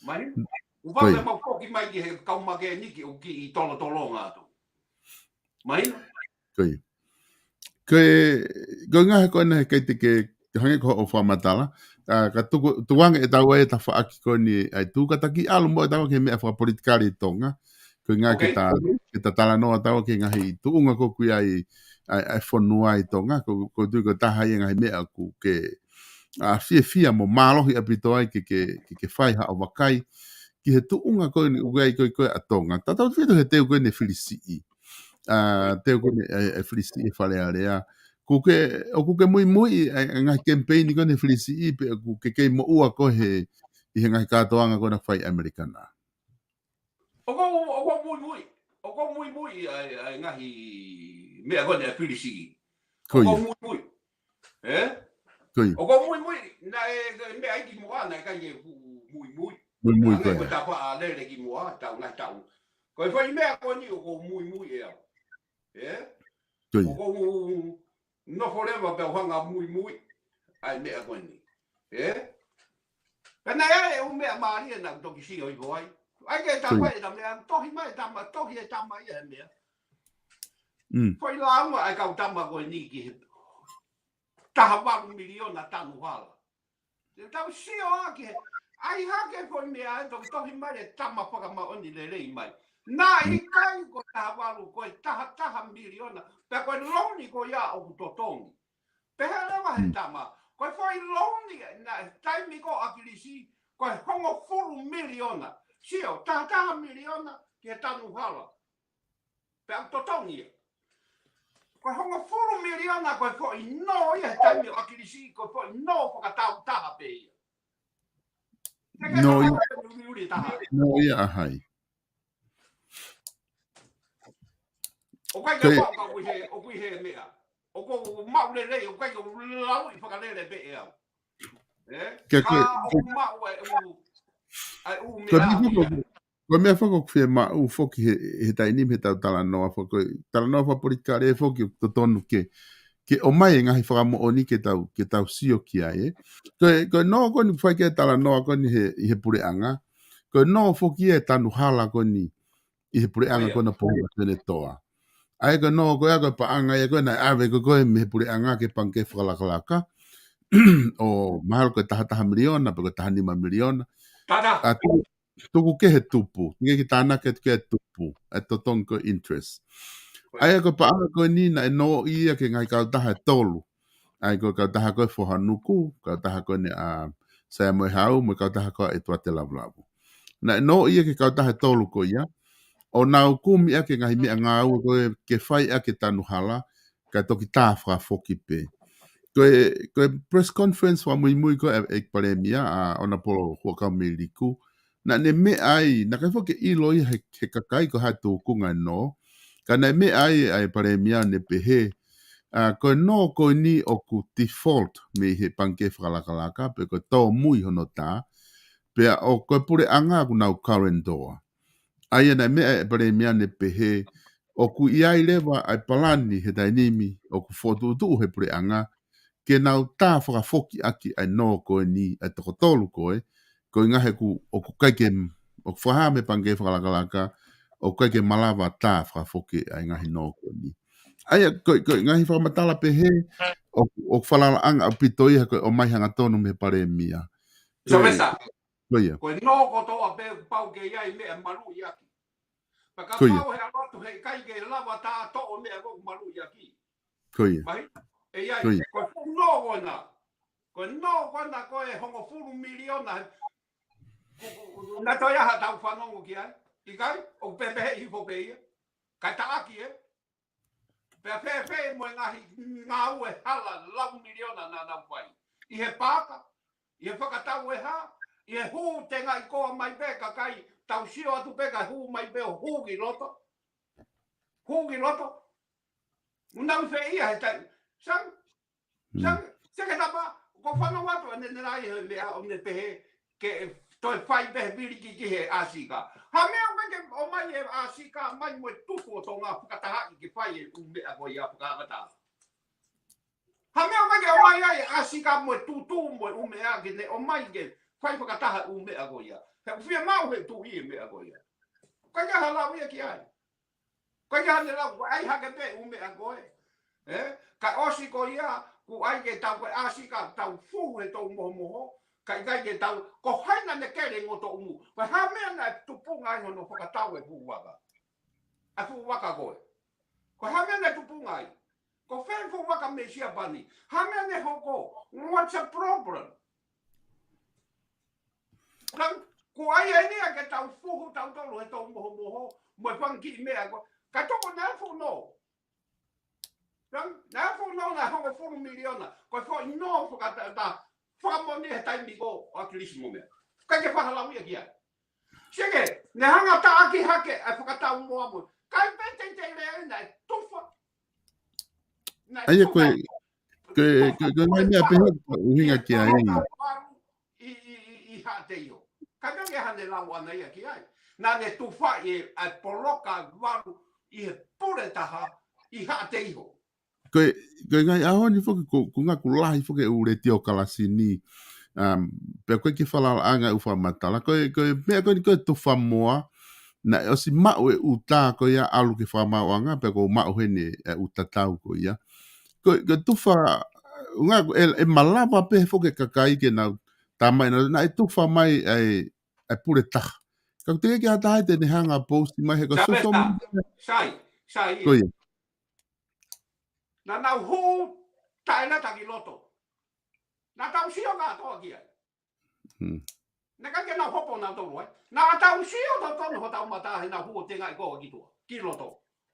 Mahino? ʻOku ou fie mau foki mai ki he kau make ni ki, ki ʻi tolotolonga atu. Mahino? Ko ia. Ko e, ko e ngaahi ko ena heʻikai te ke, ke hangē ko hoʻo fakamatala. ʻA, ka tuku, tuku ange ʻe taua e tafaʻaki ko eni ʻa e tuʻu ka taki ʻalu mo ʻe taua ki he meʻa fakapolitikale ʻi Tonga. Ko e ngaahi ke ta, ke ta talanoa taua ki he ngaahi tuʻunga ko ē ʻoku ʻi ai ʻa e, ʻa e fonua ʻi Tonga. Ko, ko e tui ko e taha ia e ngaahi meʻa ʻoku ke, ʻa, fiefia mo mālohi ʻaupito ai ke, ke, ke, ke fai haʻo vakai ki he tuʻunga ko eni ʻoku ʻi ai ko ē ko ē ʻa Tonga. Tautautefito he teu ko eni e fili siʻi. ʻA, teu ko eni e, e fili siʻi e Fale Alea. ʻOku ke, ʻoku ke muimui ʻa e, e ngaahi kemipeini ko eni e fili siʻi pe ʻoku ke kei moʻua koe he, ʻi he ngaahi kātoanga ko ena ʻoku fai ʻe ʻAmelika na. ʻOku ou, ʻoku ou muimui. ʻOku ou muimui ʻa e, ʻa e ngaahi meʻa ko eni e fili siʻi. Ko ia. ʻOku ou muimui. Eh? Ko ia. ʻOku ou muimui. Naʻe, naʻe meʻa ʻi ki muʻa, naʻe ʻikai ke u muimui. Muimui ko ia. Ko e tafaʻaki lele ki muʻa, taʻu ngaahi taʻu. Ko e foʻi meʻa ko eni ʻoku ou muimui ʻe au. Eh? Ko ia. ʻOku ou nofo leva pea u hanga muimui ʻa e meʻa ko eni. Eh? Ka naʻe ʻi ai e ʻū meʻa mālie naʻa ku toki sio hifo ai. ʻAi ke tau fai e tama, tohi mai e tama, tohi e tama ia he meʻa. Mm. Foʻi lāunga ʻa e kau tama ko eni ki he taha valu miliona tanu hala. Te tau sio ʻaki he, ʻai hake ko e meʻa ʻe toki tohi mai e tama fakamaʻoni lelei mai. Naʻe ʻikai ko e taha valu, ko e taha taha miliona. Pea ko e louni ko ia ʻoku totongi. Pehē leva he tama, ko e foʻi louni naʻe taimi ko ʻAkilisi, ko e hongofulu miliona. Sio, taha taha miliona ki he tanu hala. Pea totongi ia. Ko e hongofulu miliona ko e foʻi nō ia he taimi ʻo ʻAkilisi, ko e foʻi nō fakatautaha pē ia. Nō ia. Nō ia ʻa hai? ʻOku ʻikai ke pau ka ʻoku ʻi he, ʻoku ʻi he meʻa. ʻOku ou maʻu lelei, ʻoku ʻikai ke u lauʻi fakalele pē ʻe au. Eh? Ke, ke, ʻoku maʻu ai ʻū, ai ʻū meʻa. Ko e meʻa foki ʻoku fiemaʻu foki he, he taimi ni he tau talanoa foki, talanoa fakapolitikale foki ʻoku totonu ke, ke ʻomai e ngaahi fakamoʻoni ke tau, ke tau sio ki ai, eh. Ko e, ko e nō ko eni fai ki he talanoa ko eni he, ʻi he puleʻanga. Ko e nō foki e tanu hala ko eni ʻi he puleʻanga ko ena pohu a Senetoa. ʻA ia ko e nō ko ia ko e paʻanga ia ko ena ʻave ko ē ko ē mei he puleʻanga ki he pangikē fakalakalaka. ʻO mahalo ko e taha taha miliona, pe ko e taha nima miliona. Tata. ʻA tu, tuku kehe tupu. Ke ke tānaki atu ki he tupu. ʻA e totongi ko e interest. ʻA ia ko e paʻanga ko eni naʻe nō ia ki he ngaahi kautaha ʻe tolu. ʻA ia ko e kautaha ko e Fohanuku, kautaha ko eni ʻa Saia Moehau, mo e kautaha ko ē ʻa ʻEtuate Lavulavu. Naʻe nō ia ki he kautaha ʻe tolu ko ia, ʻo nau kumi ʻaki e ngaahi meʻangāue ko ē ke fai ʻaki e tanu hala, kae toki tā fakafoki pē. Ko e, ko e press conference fakamuimui ko ē ʻa e Palēmia, ʻa ʻOnapolo Huʻakavameiliku, naʻa ne meʻa ai, naʻe ʻikai foki ke ʻilo ia he, he kakai ko e hā e tūkunga e nō, ka naʻe meʻa ai ʻa e Palēmia ʻo ne pehē, ʻa, ko e nō ko eni ʻoku default mei he pangikē fakalakalaka, pe ko e tōmui hono tā, pea ʻoku ko e puleʻanga ʻoku nau guarantor. ʻA ia naʻe meʻa ʻa e Palēmia ʻo ne pehē, ʻoku ʻi ai leva ʻa e palani he taimi ni, ʻoku fokotuʻutuʻu he puleʻanga, ke nau tā fakafoki ʻaki ʻa e nō ko eni, ʻa e toko tolu ko ē, koeʻuhi he ʻoku, ʻoku ʻikai ke, ʻoku fakahā mei he pangikē fakalakalaka, ʻoku ʻikai ke malava tā fakafoki ʻa e ngaahi nō ko eni. ʻA ia, ko e, ko e ngaahi fakamatala pehē, ʻoku, ʻoku falalaʻanga ʻaupito ia ko e ʻomai hangatonu mei he Palēmia. Ko e, Sovesa. Ko ia. Ko e nō kotoa pē pau ke ʻi ai meʻa maluʻi ʻaki. Pea kapau he ʻalu atu heʻikai ke lava tā toʻo meʻa ko ē maluʻi ʻaki. Ko ia. Mai, ʻe ʻi ai, ko e fuʻu nō ko ena. Ko e nō ko ena ko e hongofulu miliona. Ko, ko, ko, naʻe toe ʻi ai ha tau fanongo ki ai. ʻIkai, ʻoku pehē hifo pē ia. Kae taʻaki, eh? Pea fēfē mo e ngaahi ngāue hala lau miliona naʻa nau fai. ʻI he paaka, ʻI he fakatau e hā, ʻi he hū tengaʻi koa mai pē kakai, tau sio atu pē kae hū mai pē ʻo hū ki loto. Hū ki loto. Unau fe ia he tai. Sang, sang, se ke tapa, ko fanau atu ʻanenai he meʻa ʻo ne pehē, ke toe fai pē he vili ki ki he ʻāsika. Ha meʻa ʻoku ke ʻomai e ʻāsika, mai mo e tutu ʻo Tonga fakatahaʻi ke fai e ʻū meʻa ko ia fakakata. Ha meʻa ʻoku ke ʻomai ai e ʻāsika mo e tutu mo e ʻū meʻa ke ne ʻomai ke fai fakataha ʻū meʻa ko ia. He ʻoku fiemaʻu he tuʻi e meʻa ko ia. Ko ia ha lau ia ki ai. Ko ia ne lau, ko ai hake pē ʻū meʻa ko ē. Ē? Ka ʻosi ko ia, ku ai ke tau ko e ʻāsika tau fuhu he tau mohomoho. Ka ʻikai ke tau, ko hai naʻa ne kele ngoto umu. Ko ha meʻa naʻe tupunga ai hono fakatau e fuhu vaka. ʻA e fuhu vaka ko ē. Ko ha meʻa naʻe tupunga ai. Ko fē fuhu vaka mei Siapani. Ha meʻa ne hoko. What's the problem? Ka, ko ai ai nia ke tau fuhu tau tolu he tau mohomoho. Mo e fanga kiʻi meʻa ko. Ka toko naʻe fuhu nō. Ka, naʻe fuhu nō naʻe hongofulu miliona. Ko e foʻi nō fakatata. Fakamoʻoni he taimi ko ʻo ʻAkilisi mo meʻa. Ka ke fahalau ia ki ai. Seke, ne hanga taʻaki hake, ʻa e fakatau moa mo. Kai pē teitei lea ena, ʻe tufa. Naʻe ʻAia tufa ko e, ko e, ko e, ko e ngaahi meʻa pehē ko e ʻuhinga ki ai. ʻI, ʻi, ʻi, ʻi Haʻateiho. Ka ke ke hane lau ana ia ki ai. Naʻa ne tufa ʻi ʻa e poloka valu ʻi he pule taha ʻi Haʻateiho. Ko e, ko e ngaahi ʻaho ni foki, ko, ko ngā ku lahi foki e ʻū letiō kalasi ni, um, pea ko e ke falalaʻanga ʻū fakamatala. Ko e, ko e meʻa ko eni ko e tufa moa, naʻe ʻosi maʻu e ʻuta ko ia ʻalu ki he fakamaauʻanga, pea ko maʻu heni e ʻuta tau ko ia. Ko e, ko e tufa, ngā, e, e malava pē foki e kakai ke nau, tā mai na, naʻe tufa mai ai, ai pule taha. Ka ʻoku teʻeki ke ha taha te ne hanga post mai he ko Sa social peta, media. Sai, sai. Ko ia. Naʻa nau hū taʻengataki loto. Naʻa tau sio kātoa ki ai. Hmm. Naʻe ʻikai ke nau hopo nautolu ai. Naʻa tau sio totonu hotau mata he naʻa hū ʻo tengaʻi koa ki tuʻa. Ki loto.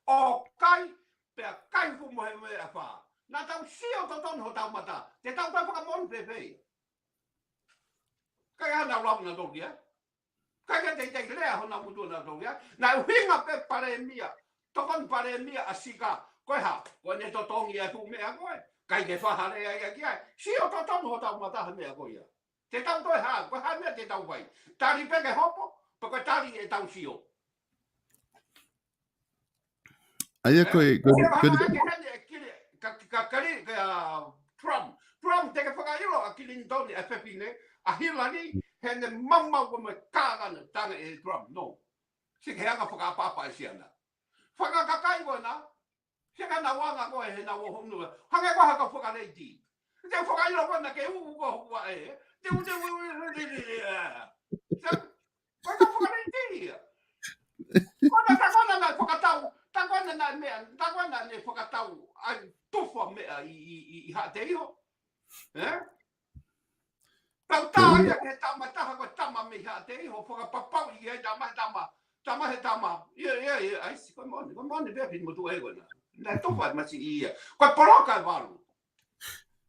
ʻO kai, pea kai fuʻu mohe mo e ʻafā. Naʻa tau sio totonu hotau mata. Te tau kai fakamoʻoni fēfē. Kai ana lau nautolu ki ai. Kai ke teitei lea hona mutu nautolu ia. Naʻe ʻuhinga pē palēmia. Tokoni palēmia ʻa Sika. Ko e hā, ko ʻene totongi ʻa e fuʻu meʻa ko ē. Kai ke faha lea ia ki ai. Sio totonu hotau mata he meʻa ko ia. Te tau toe hā, ko e hā meʻa te tau fai. Tali pē ke hopo, pe ko e tali ʻetau sio. ʻAia ko e, ko e, Ko e ko e hā ke hane e Kili-, ka, ka, ka, ka, Trump. Trump, te ke fakaʻilo ʻa Clinton ʻa e fefine, ʻa Hillary, he ne maumau ko me kākana tanga e Trump, no. Seke hanga fakaʻapaʻapa e siana. Fakakakai ko ena, seke na wanga ko e he na wo honu. Hangē ko ha kau fakaleiti. Te fakaʻilo ko ena ke u ko hua e. Te u, te u, te u, te u, te u, te u, te u, Ko e kau fakaleiti ia. Ko ena tā ko ena naʻe fakatau, tā ko ena naʻe meʻa, tā ko ena naʻe fakatau, ʻai tufa meʻa ʻi, ʻi, ʻi, ʻi Haʻateiho. Ē? Tau tā ia ke tama taha ko e tama mei Haʻateiho, fakapapau ʻi he tama, he tama, tama he tama. Ia, ia, ia, ʻaisi, ko e moni, ko e moni pē pini motu e ko ena. Naʻe tufa masi ia. Ko e poloka e valu.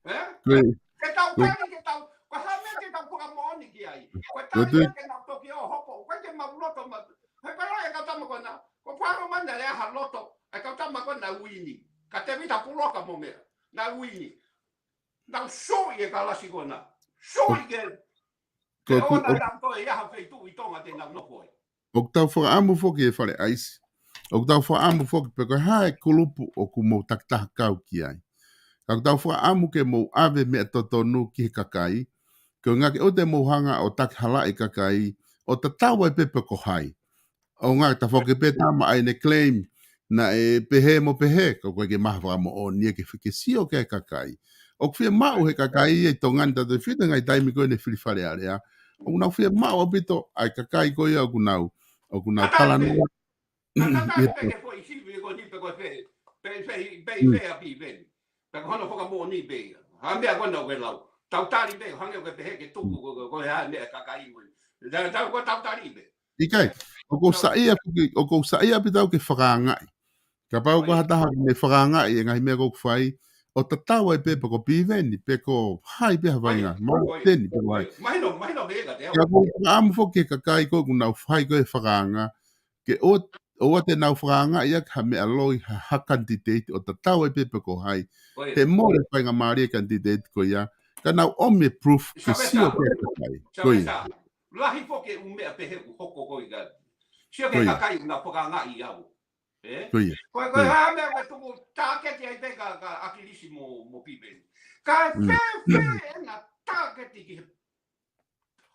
Ē? Ko e, Ke tau ko e, tali, ke tau, ko e hā meʻa ke tau fakamoʻoni ki ai. Ko e ko e tali tui. Ke nau toki ō hopo, ko e ke mau loto ma. He ko e lau e kau tama ko ena, ko Palomani naʻe ʻi ai ha loto, e kau tama ko ena uini. Ka Tevita Puloka mo meʻa, na uini. Nau sui e kalasi ko ena. Sui Ko, ke, ko, ke ko, ʻoua ko, naʻa tau toe ʻi ha feituʻu ʻi Tonga te nau nofo ai. ʻOku tau fakaʻamu foki e Fale ʻAisi. ʻOku tau fakaʻamu foki pe ko e hā e kulupu ʻoku mou takitaha kau ki ai. Ka ʻoku tau fakaʻamu ke mou ʻave meʻa totonu ki he kakai. Ko e ngā ke ʻoua te mou hanga ʻo takihalaʻi e kakai, ʻo tatau ai pē pe ko hai. ʻO ngā ta foki pē tama ʻai ne claim, naʻe pehē mo pehē, ka ʻoku ʻikai ke maha fakamoʻoni ia ke feke sio ki ai e kakai. ʻOku fiemaʻu he kakai ia ʻi Tonga ni tautefito he ngaahi taimi ko ē ne fili Fale Alea. ʻOku nau fiemaʻu ʻaupito ʻa e kakai ko ia ʻoku nau, ʻoku nau Ka tau talanoa. Ka tau ʻi he pē ke foʻi sivi ko ni pe ko e fē, pe, pe, pe, Mm. fē a pi pe. Pe ko hono fakamoʻoni pē ia. Ha meʻa ko ena ʻoku ke lau. Tau tali pē, hangē ʻoku ke pehē ke tuku ko, ko, ko e hā meʻa e kakai mo. Tau, tau, ko tau tali pē. ʻIkai, ʻoku ou saiʻia foki, ʻoku ou saiʻia ʻaupito au ke fakaangaʻi. Kapau ko ha taha ne fakaangaʻi e ngaahi meʻa ʻoku ou fai, ʻo tatau ai pē pe ko Piveni, pe ko hai pē ha vaʻinga, Māteni pe ko hai. Mahino, mahino mei ka te au. Ka ko e ʻamu foki e kakai ko ē ʻoku nau fai ko ē fakaanga, ke ʻoua, ʻoua te nau fakaanga ia ki ha meʻa loi ha, ha kanititeiti ʻo tatau ai pē pe ko hai. He mole faingamālie e kanititeiti ko ia, ka nau ʻomi e proof ke sio pē e kakai. Ko ia. Lahi foki e ʻū meʻa pehē ʻoku hoko ko ia. Sio ki he kakai ʻoku nau fakaanga ʻi au. Ē? Ko ia. Ko e, ko e hā meʻa ʻoku tuku tāketi ai pē ka, ka ʻAkilisi mo, mo Piveni. Ka e fēfē ʻena tāketi ki he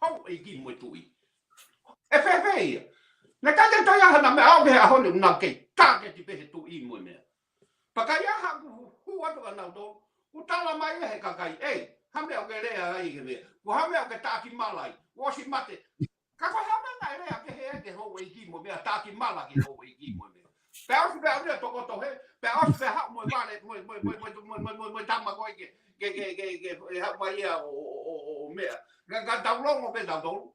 houʻeiki mo e tuʻi. ʻE fēfē ia. Naʻe tāketi ai hana meʻa ʻo ke he ʻaho ni ʻoku nau kei tāketi pē he tuʻi mo e meʻa. Pea ka ʻi ai haʻaku hū atu kia nautolu, ʻoku tala mai ia he kakai, ʻei, hā meʻa ʻoku ke lea ai he meʻa. Ko e hā meʻa ʻoku ke taʻaki mala ai, ʻosi mate. Ka ko e hā meʻa naʻe lea ki he, ki he houʻeiki mo e meʻa, taʻaki mala ki he houʻeiki mo e meʻa. Pea ʻosi pē ʻalu ia tokoto hē, pea ʻosi pē haʻu mo e vale, mo e, mo e, mo e tama ko ē ke, ke, ke, ke, ke haʻu mai ia ʻo, ʻo, ʻo, ʻo, ʻo meʻa. Ka, ka tau longo pē tautolu.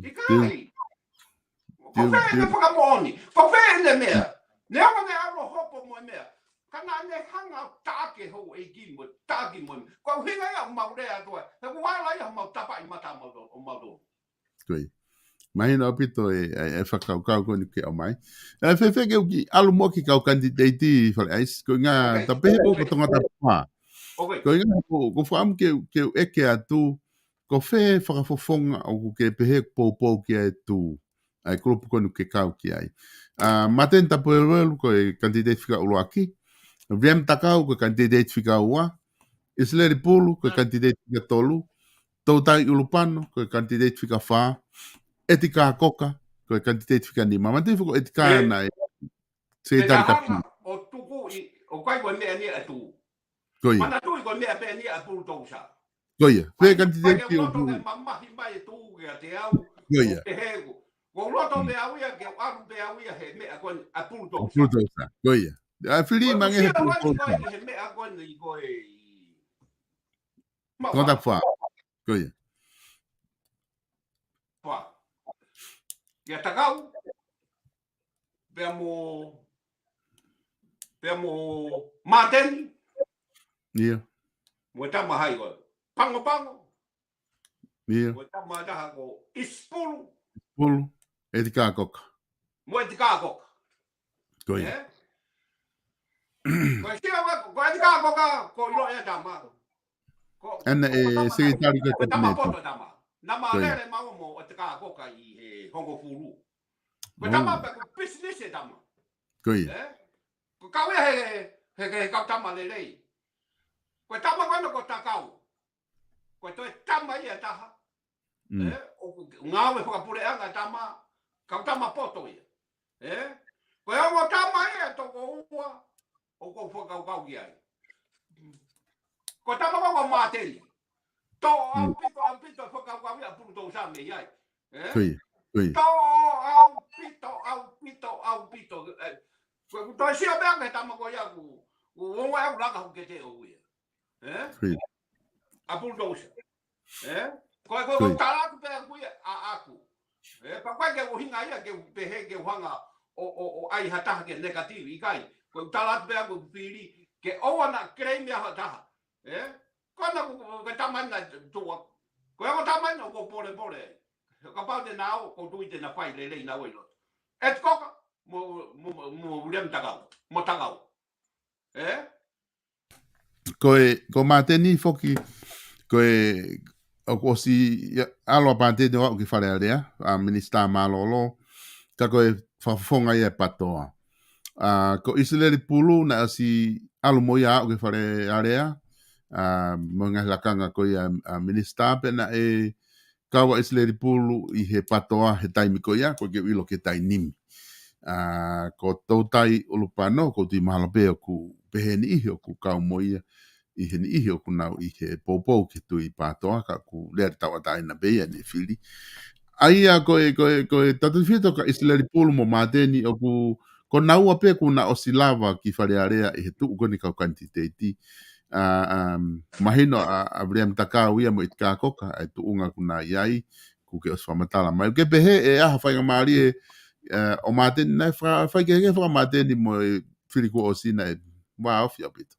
ʻIkai. Ko fē ʻene fakamoʻoni, ko fē ʻene meʻa. Neongo ʻene ʻalu ʻo hopo mo e meʻa. Ka naʻa ne hanga ʻo taʻaki e houʻeiki mo e, taʻaki mo e meʻa. Ko e ʻuhinga ia ʻoku mau lea atu ai. He ʻoku ala ia homau tapa ʻi mata ʻo mautolu, ʻo mautolu. Ko ia. Mahino ʻaupito e, e, e fakakaukau ko eni ʻoku ke ʻomai. ʻE fēfē ke u kiʻi ʻalu mo e kiʻi kau kanititeiti Fale ʻAisi. Ko e ʻuhinga ta pehē ko e tongatapu. Ko e ʻuhinga ko, ko e fakaʻamu ke, ke u ʻeke atu, ko fē fakafofonga ʻoku ke pehē poupou ki ai e tuʻu ʻa e kulupu ko eni ʻoku ke kau ki ai. ʻA, Māteni Tapueluelu ko e kanititeiti fika ʻuluaki. Viliami Takau ko e kanititeiti fika ua. ʻIsileli Pulu ko e kanititeiti fika tolu. Toutai ʻUlupano ko e kanititeiti fika fā. ʻEtikā Koka ko e kanititeiti fika nima. Māteni fika ʻEtikā naʻe. Sekelitali Kapineti. ʻO tuku ʻi, ʻoku ʻikai ko e meʻa ni ʻa e tuʻu. Ko ia. Manatuʻi ko e meʻa pē ni ʻa e pulutousa. Ko ia. Pē kanititeiti ʻoku mamahi mai e tuʻu kiate au. Ko ia. Ko e hē ko. Ko e loto pē au ia, ke ʻalu pē au ia he meʻa ko eni ʻa e pulutousa. Pulutousa. Ko ia. ʻA e fili mange he pulutousa. He meʻa ko eni ko e. Tongatapu. Ko ia. Pea. Ia Takau. Pea mo, pea mo Māteni. Ia. Mo e tama hai ko Pangopango. Ia. Mo e tama taha ko ʻIsipulu. Pulu. ʻEtikā Koka. Mo ʻEtikā Koka. Ko ia. Ē? Ko e sio ko, ko ʻEtikā Koka, ko ʻilo e tama. Ko, ʻana ko e tama sekelitali ko e tama Kapineti. Poto tama. Nama lele mau mo ʻEtikā Koka ʻi he hongofulu. Ko e tama pē ko e pisinisi e tama. Ko ia. Ē? Ko e kau ia he, he, he kau tama lelei. Ko e tama ko ena ko Takau. Ko e toe tama ia taha. Ē? ʻOku ngāue fakapuleʻanga tama, kau tama poto ia. Ē? Ko e ongo tama ia toko ua, ʻoku ou fakakaukau ki ai. Ko e tama ko Māteni. Toʻo ʻaupito, ʻaupito fakakaukau ia pulutousa mei ai. Ē? Ko ia, ko ia. Toʻo ʻaupito, ʻaupito, ʻaupito. Ē, ko, ko e sio pē ʻa e tama ko ia ʻoku, ʻoku ongo ʻe au laka ʻoku ke te o ia. Ē? Ko ia. ʻA pulutousa. Ē? Ko e, ko e, ko e tala atu pē ʻaku ia, ʻaʻaku. Ē, pea ʻoku ʻikai ke u hinga ia, ke u pehē, ke u hanga ʻo, ʻo, ʻo ʻai ha taha ke negative, ʻikai. Ko e tala atu pē ʻaku fili, ke ʻoua naʻa claim ia ha taha. Ē? Ko ena ko, ko, ko e tama ena tuʻa. Ko e ongo tama ena ʻoku ou polepole ai. Kapau te nau, ʻoku ou tui te na fai lelei naua ʻi loto. ʻEtikā Koka, mo, mo, mo, mo Viliami Takau, mo Takau. Ē? Ko e, ko Māteni foki, ko e, ʻoku ʻosi ia, ʻalu ʻa Māteni ʻo aʻu ki Fale Alea, ʻa Minisitā Mālōlō, ka ko e fakafofonga ia e PATOA. ʻA, ko ʻIsileli Pulu naʻe ʻosi ʻalu mo ia ʻo aʻu ki Fale Alea, ʻa, mo e ngaahi lakanga ko ia ʻa Minisitā pea naʻe kau ʻa ʻIsileli Pulu ʻi he PATOA he taimi ko ia, ʻoku ʻikai ke u ʻilo ki he taimi ni. ʻA, ko Toutai ʻUlupano, ʻoku ou tui mahalo pē ʻoku pehē ʻe niʻihi ʻoku kau mo ia, ʻi he niʻihi ʻoku nau ʻi he poupou ki he tuʻi PATOA, ka ʻoku lea tauʻatāina pē ia ʻene fili. ʻA ia ko e, ko e, ko e tautefito kia ʻIsileli Pulu mo Māteni ʻoku, ko naua pē kuo na ʻosi lava ki Fale Alea ʻi he tuʻu ko eni kau kanititeiti. ʻA, um, mahino ʻa, ʻa Viliami Takau ia mo ʻEtikā Koka, ʻa e tuʻunga ʻoku na ʻi ai, ʻoku ke ʻosi fakamatala mai. ʻOku ke pehē ʻe ʻi ai ha faingamālie, ē, ʻo Māteni naʻe fa-, fai kehekehe faka Māteni mo e fili kuo ʻosi naʻe vāofi ʻaupito.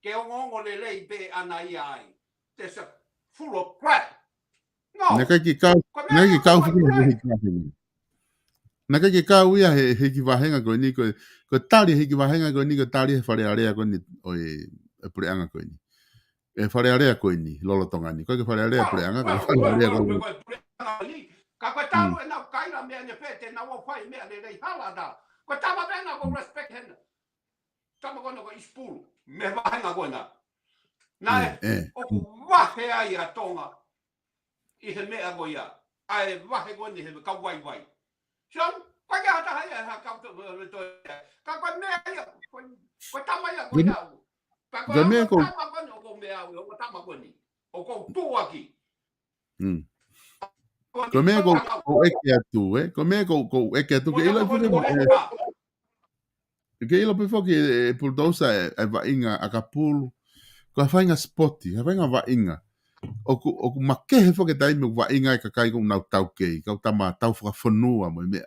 ke ongoongo lelei pē ʻaʻana ia ai. That's a full of crap. No. Naʻe ʻikai ke kau, Ko e naʻe ʻikai ke meʻa kau ko e foki mo crap. Hiki Vahenga. Naʻe ʻikai ke kau ia he, he Hiki Vahenga ko eni, ko e, ko e tali he Hiki Vahenga ko eni, ko e tali he Fale Alea ko eni, ʻo e, e puleʻanga ko eni. E Fale Alea ko eni, lolotonga ni. ʻIkai ke Fale Alea Well, puleʻanga, ko e well, Fale well, Alea ko well, eni. ko e puleʻanga ni. Ka ko e talu ʻenau kaila meʻa ne pē te nau fai meʻa lelei hala ta. Ko e tama pē ena ko respect hena. Tama ko ena ko Isipulu. Mei he vahenga ko ena. Naʻe, ʻE, ʻe. ʻoku vahe ai ʻa Tonga ʻi he meʻa ko ia. ʻA e vahe ko eni he kau vaivai. So, ko e hata hai ha kau to, to, to, ka ko e meʻa ia, ko, ko e tama ia ko ia. Ka ko Ko e meʻa e ko tama ko eni, ʻoku meʻa, ʻoku tama ko eni. ʻOku tuʻuaki. Mm. Ko e meʻa ko, ko ʻeke atu, ē? Ko e meʻa ko, ko ʻeke atu, ke ʻilo foki mo, ē, ke ʻilo pē foki, ē, Pulutousa, ē, ʻa e vaʻinga ʻakapulu. Ko e faʻahinga sipoti, ʻa e faʻahinga vaʻinga. ʻOku, ʻoku makehe foki e taimi ʻoku vaʻinga ai e kakai ʻoku nau taukei, kau tama tau fakafonua mo e meʻa.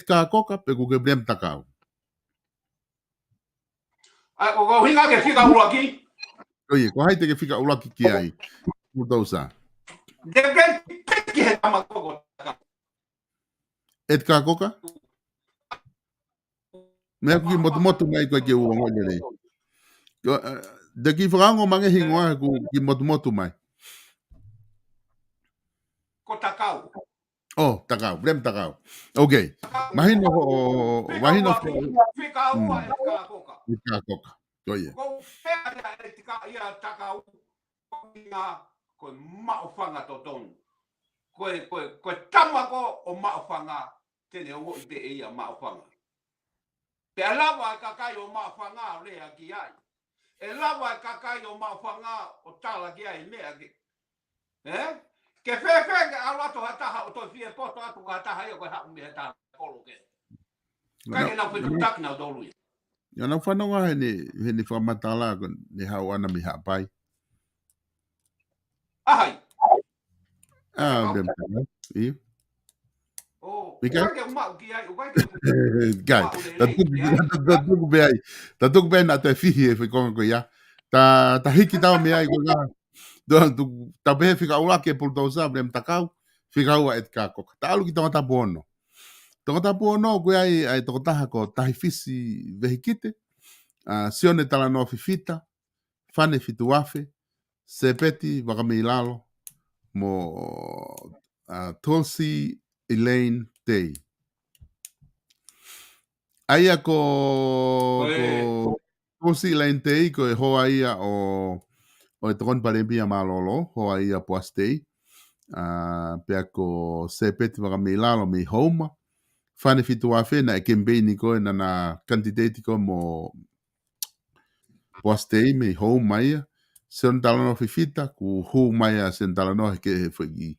Edgar Cocker, pe ʻoku ke William Takau? ʻA, ʻoku ou hinga ke fika ʻuluaki. ʻOi, ko hai te ke fika ʻuluaki ki ai? Pulutousa. Te ke piki he tama koko. Edgar Cocker? Meʻa ʻoku kiʻi motumotu mai ko e ke uongo lelei. Ko, eh, te ke fakaongo mai ange hingoa ʻoku kiʻi motumotu mai. Ko Takau. Oh, Takau, William Takau. Ok. Mahino ho, mahino ho. Fika ua Edgar Cocker. Edgar Cocker. Ko ia. Ko e pea ia Edgar ia Takau. Ko e Maʻufanga totonu. Ko e, ko e, ko e tama ko ē ʻo Maʻufanga, te ne ongoʻi pē ʻe ia Maʻufanga. Pea lava e kakai ʻo Maʻufanga ʻo lea ki ai. ʻE lava e kakai ʻo Maʻufanga ʻo tala ki ai meʻa ke. Eh? Ke fēfē ke ʻalu atu ha taha ʻo toe fie poto atu ha taha ia ko e haʻu mei he taha kolo ke. Kai ke nau fetuʻutaki nautolu ia. Ia nau fanongo he ne, he ne fakamatala ko ne haʻu ʻana mei Haʻapai. ʻA hai? Ah, ʻio. ʻIkai? ʻIkai ke maʻu ki ai, ʻikai ke maʻu lelei. Ta tuku pē ai. Ta tuku pē ai naʻa toe fihi e fekonga ko ia. Ta, ta hiki tau mei ai ko ia. Ta, ta pehē fika ʻuluaki ʻe Pulutousa, William Takau, fika ua Edgar Cocker. Ta ʻalu ki Tongatapu ono. Tongatapu ono ko ia ai, ai tokotaha ko Tahifisi Vehikite, ʻa Sione Talanoa Fifita, Fane Fituafe, Sepeti Vakameilalo, mo, ʻa, Tulsi Elaine Tei. ʻA ia ko, ko Tulsi Elaine Tei ko e hoa ia ʻo, ʻo e Tokoni Palēmia Mālōlō, hoa ia Poasi Tei. ʻA, pea ko Sepeti Vakameilalo mei Houma. Fane Fituafe naʻe kemipeini ko ē naʻa na kanititeiti ko ē mo Poasi Tei mei Houma ia. Sione Talanoa Fifita, kuo hū mai ʻa Sione Talanoa he ke he foʻi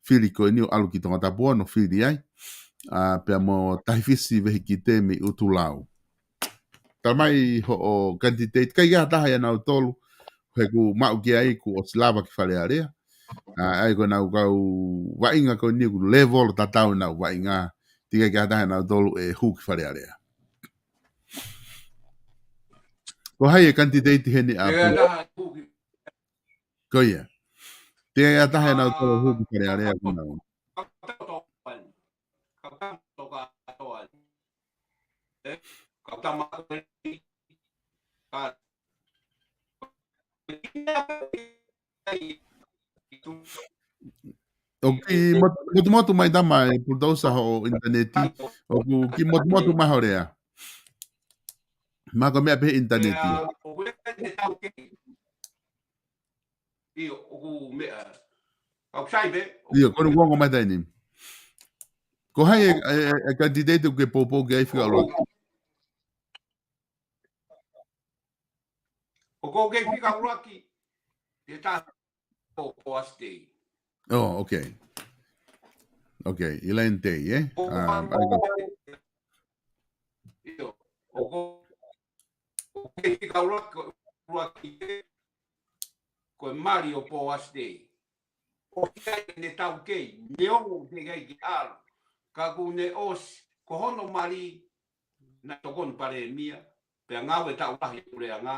fili ko eni ʻo ʻalu ki Tongatapu ono fili ai. ʻA, pea mo Tahifisi Vehikite mei ʻUtulau. Tala mai hoʻo kanititeiti, ʻikai ke ʻi ai ha taha ia nautolu, he kuo maʻu ki ai kuo ʻosi lava ki Fale Alea. ʻA, ʻa ia ko ʻenau kau vaʻinga ko eni ʻoku level tatau ʻenau vaʻinga. Teʻeki ai ke ʻi ai ha taha ia nautolu ʻe hū ki Fale Alea. Ko hai e kanititeiti heni ʻa Pulu? Ko ia. Teʻeki ai ke ʻi ai ha taha ia nautolu ʻe hū ki Fale Alea ko ʻenau. ʻOku kiʻi mot-, motumotu mai tama e Pulutousa hoʻo ʻinitaneti. ʻOku kiʻi motumotu mai hoʻo lea. Mahalo ko e meʻa pē he ʻinitaneti. ʻIo, ʻoku meʻa. ʻIo, ko ʻeku ongo mai taimi ni. Ko hai e, e, e kanititeiti ʻoku ke poupou ki ai fika ʻuluaki? ʻOku ou kei fika ʻuluaki, ʻi he taha ʻo Poasi Tei. Oh, okay. Okay, Elaine Tei, eh? ʻOku Um, ou ʻa ia ko, ʻIo, ʻoku ou kei fika ʻuluaki, ʻuluaki, ko e mali ʻo Poasi Tei. ʻO ʻikai ke ne taukei, neongo ʻoku teʻeki ai ke ʻalu. Ka kuo ne ʻosi, ko hono mali, naʻe tokoni palēmia, pea ngāue taʻu lahi ʻi he puleʻanga,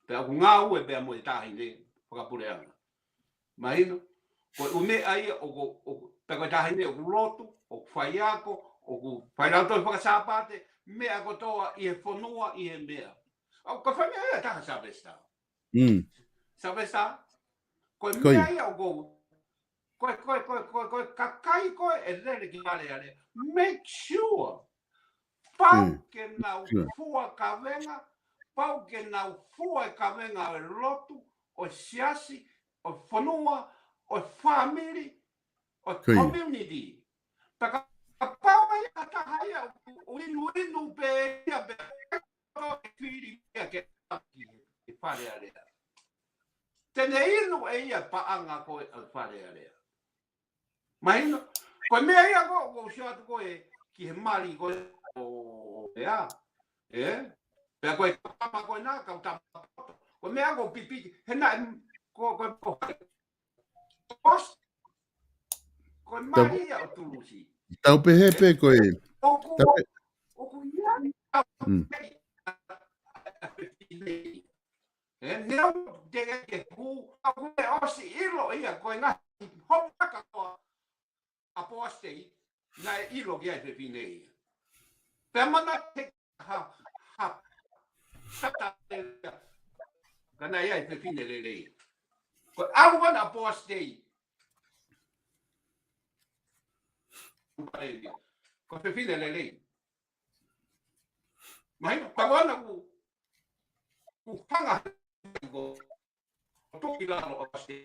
pea ʻoku ngāue pea mo e taʻahine fakapuleʻanga. Mahino, ko e ʻū meʻa ia ʻoku, ʻoku, pea ko e taʻahine ʻoku lotu, ʻoku faiako, ʻoku fai lautohi faka-Sāpate, meʻa kotoa ʻi he fonua, ʻi he meʻa. ʻOku ka fai meʻa ia taha Sylvester. Mm. Sylvester, ko e Ko ia. Meʻa ia ʻoku, ko e, ko e, ko e, ko e, ko e kakai ko ē ʻe lele ki Fale Alea. Make sure. Pau Mm. ke nau Sure. fua kavenga, pau ke nau fua e kavenga ʻo e lotu, ʻo e siasi, ʻo e fonua, ʻo e fāmili, ʻo e Ko ia. community. Pea kapau ʻe ʻi ai ha taha ia ʻo, ʻo inuinu pē ia pea ʻe fili ia ke ʻaki ʻi Fale Alea. Te ne inu ʻe ia paʻanga ko ē ʻo Fale Alea. Mahino, ko e meʻa ia ko, ko sio atu ko ē ki he mali ko ē ʻo, ʻo ea. Eh? Pea ko e tama ko ena, kau tama. Ko e meʻa ko pipiki, he naʻe, ko, ko, ko, ko, ko e Tau, mali ia ʻo Tulusi. tau pehē pē ko e, ʻOku, tau pe, ʻoku ia, mm. Eh, neongo teʻeki ke hū, ʻoku ne ʻosi ʻilo ia, ko e ngaahi homework ko ē ʻa Poasi Tei, naʻe ʻilo ki ai e fefine ia. Pea mana he ha, ha, ha ta, ka naʻe ʻi ai e fefine lelei. Ko e ʻalu ʻana ʻa Poasi Tei. Ko e fefine lelei. Mahino, pea ʻoku, ʻoku hanga ko, ko toki lalo o se.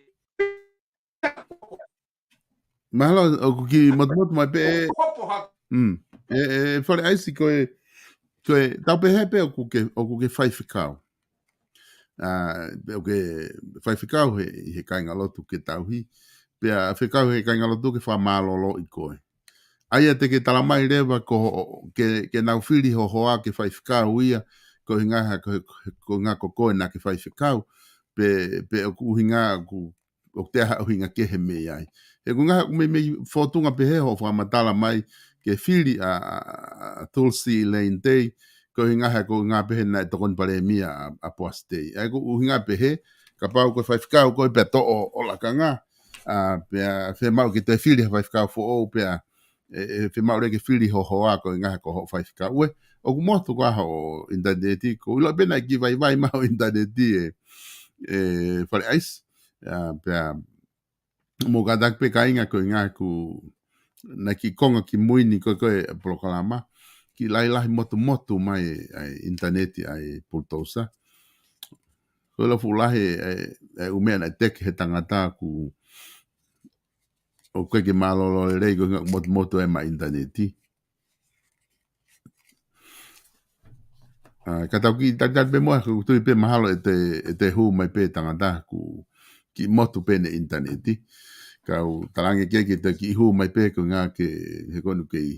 Mahalo, ʻoku kiʻi motumotu mai pē, ʻe, Hopo ha. Mm. ʻE, ʻe, Fale ʻAisi ko e, ko e, tau pehē pē ʻoku ke, ʻoku ke faifekau. ʻA, ʻoku ke faifekau he, he kāingalotu ke tauhi. Pea fekau he kāingalotu ke fakamālōlōʻi koe. ʻA ia te ke tala mai leva ko, ke, ke nau fili ho hoa ke faifekau ia, ko e ʻuhinga ha, ko, ko e ʻuhinga ko koe naʻa ke faifekau, pe, pe ʻoku ʻuhinga ʻoku, ʻoku te ʻi ai ha ʻuhinga kehe mei ai. He ko e ʻuhinga ʻoku meimei fōtunga pehē hoʻo fakamatala mai ke fili ʻa, ʻa, ʻa Tulsi Elaine Tei, ko e ʻuhinga he ko e ʻuhinga pehē naʻe tokoni palēmia ʻa, ʻa Poasi Tei. ʻA ia ko e ʻuhinga pehē, kapau ko e faifekau ko ē pea toʻo ʻo lakanga, ʻa, pea fiemaʻu ke toe fili ha faifekau foʻou pea, ʻe, ʻe fiemaʻu leva ke fili ho hoa ko e ʻuhinga he ko hoʻo faifekau ē. ʻOku motu ko ā hoʻo ʻinitaneti, ʻoku ou ʻilo pē naʻe kiʻi vaivai mai hoʻo ʻinitaneti ē, ē Fale ʻAisi. ʻA, pea, mou kātaki pē kāinga ko e ʻuhinga ʻoku, naʻe kiʻi konga ki mui ni ko ē ko e polokalama, kiʻi lahilahi motumotu mai ʻa e ʻinitaneti ʻa e Pulutousa. Ko e ʻilo fuʻu lahi ʻa e, ʻa e ʻū meʻa naʻe teke he tangata ʻoku, ʻoku ʻikai ke mālōlō lelei ko e ʻuhinga ʻoku motumotu ʻa e maʻa ʻinitaneti. ʻA, ka tau kiʻi tatali pē mo, ʻoku ou tui pē mahalo ʻe toe, ʻe toe hū mai pē tangata ʻoku kiʻi motu pē ʻene ʻinitaneti. Kau talaange ke, ke toe kiʻi hū mai pē ko e ʻuhinga ke, he ko eni ʻoku kei,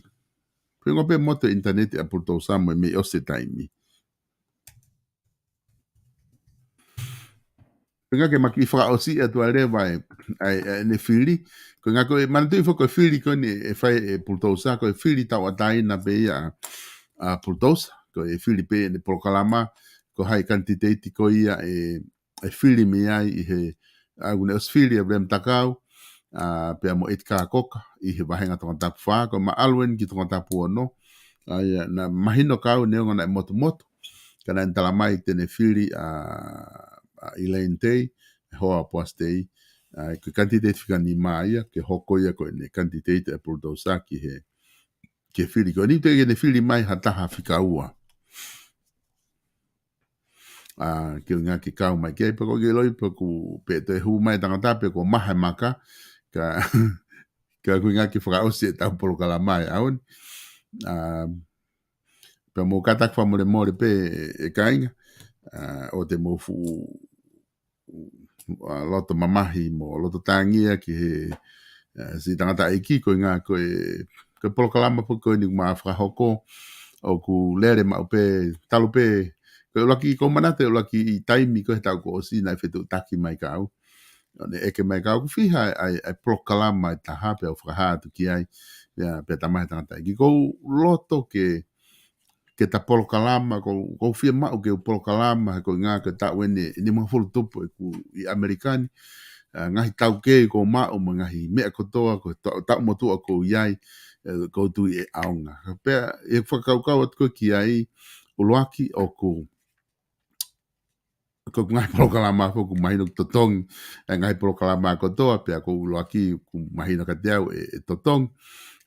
ko e ʻuhinga pē motu e ʻinitaneti ʻa Pulutousa mo e mei ʻosi e taimi. Ko e ʻuhinga ke ma kiʻi fakaʻosi atu ai leva ʻa e, ʻa e, ʻa ʻene fili. Ko e ʻuhinga ko e manatuʻi foki ko e fili ko eni ʻe fai ʻe Pulutousa, ko e fili tauʻatāina pē ia ʻa, ʻa Pulutousa. Ko e fili pē ʻene polokalama, ko hai kanititeiti ko ia ʻe, ʻe fili mei ai ʻi he, ʻa, ʻoku ne ʻosi fili ʻa William Takau, ʻa, pea mo ʻEti Kākoka ʻi he vāhenga Tongatapu fā, ko e ma ʻalu eni ki Tongatapu ono. ʻA ia, naʻe mahino kiate au neongo naʻe motumotu, ka naʻe tala mai te ne fili ʻa, ʻa Elaine Tei, hoa ʻo Poasi Tei, ʻa, ko e kanititeiti fika nima ia, ke hoko ia ko ʻene kanititeiti ʻa Pulutousa ki he, ki he fili ko eni, teʻeki ke ne fili mai ha taha fika ua. ʻA, ko e ʻuhinga ke kau mai ki ai, pea ʻoku ou ʻiloʻi pē ʻoku, pea toe hū mai tangata pea kuo maha e maka, ka, ka ko e ʻuhinga ke fakaʻosi ʻetau polokalama he ʻaho ni. ʻA, pea mou kātaki fakamolemole pē ʻe, ʻe kāinga, ʻa, ʻoua te mou fuʻu ʻa, loto mamahi mo loto tangia ki he, ʻa, siʻi tangataʻeiki ko e ʻuhinga ko e, ko e polokalama foki ko eni ʻoku ma fakahoko, ʻoku lele maʻu pē, talu pē, ko e ʻuluaki ʻoku ou manatu ʻuluaki taimi ko e he taʻu kuo ʻosi naʻe fetuʻutaki mai kia au. ʻO ne ʻeke mai kia au ʻoku fiha ʻa e, ʻa e polokalama ʻe taha pea u fakahā atu ki ai, pea, pea talamai ʻe he tangataʻeiki ʻoku ou loto ke, ke ta polokalama, ʻoku, ʻoku ou fiemaʻu ke u polokalama, he ko e ʻuhinga ko e taʻu eni, eni mahafulu tupu ʻeku ʻi ʻAmelika ni, ʻa, ngaahi taukei ʻoku ou maʻu, mo e ngaahi meʻa kotoa, ko e taʻu, taʻu motuʻa ʻoku ou ʻi ai, ʻe, ʻoku ou tui ʻe ʻaonga. Pea, ʻi he fakakaukau atu ko ē ki ai, ʻuluaki ʻoku, ko e ngaahi polokalama foki ʻoku mahino ʻoku totongi, ʻa e ngaahi polokalama kotoa, pea ko e ʻuluaki ʻoku mahino kiate au ʻe, ʻe totongi.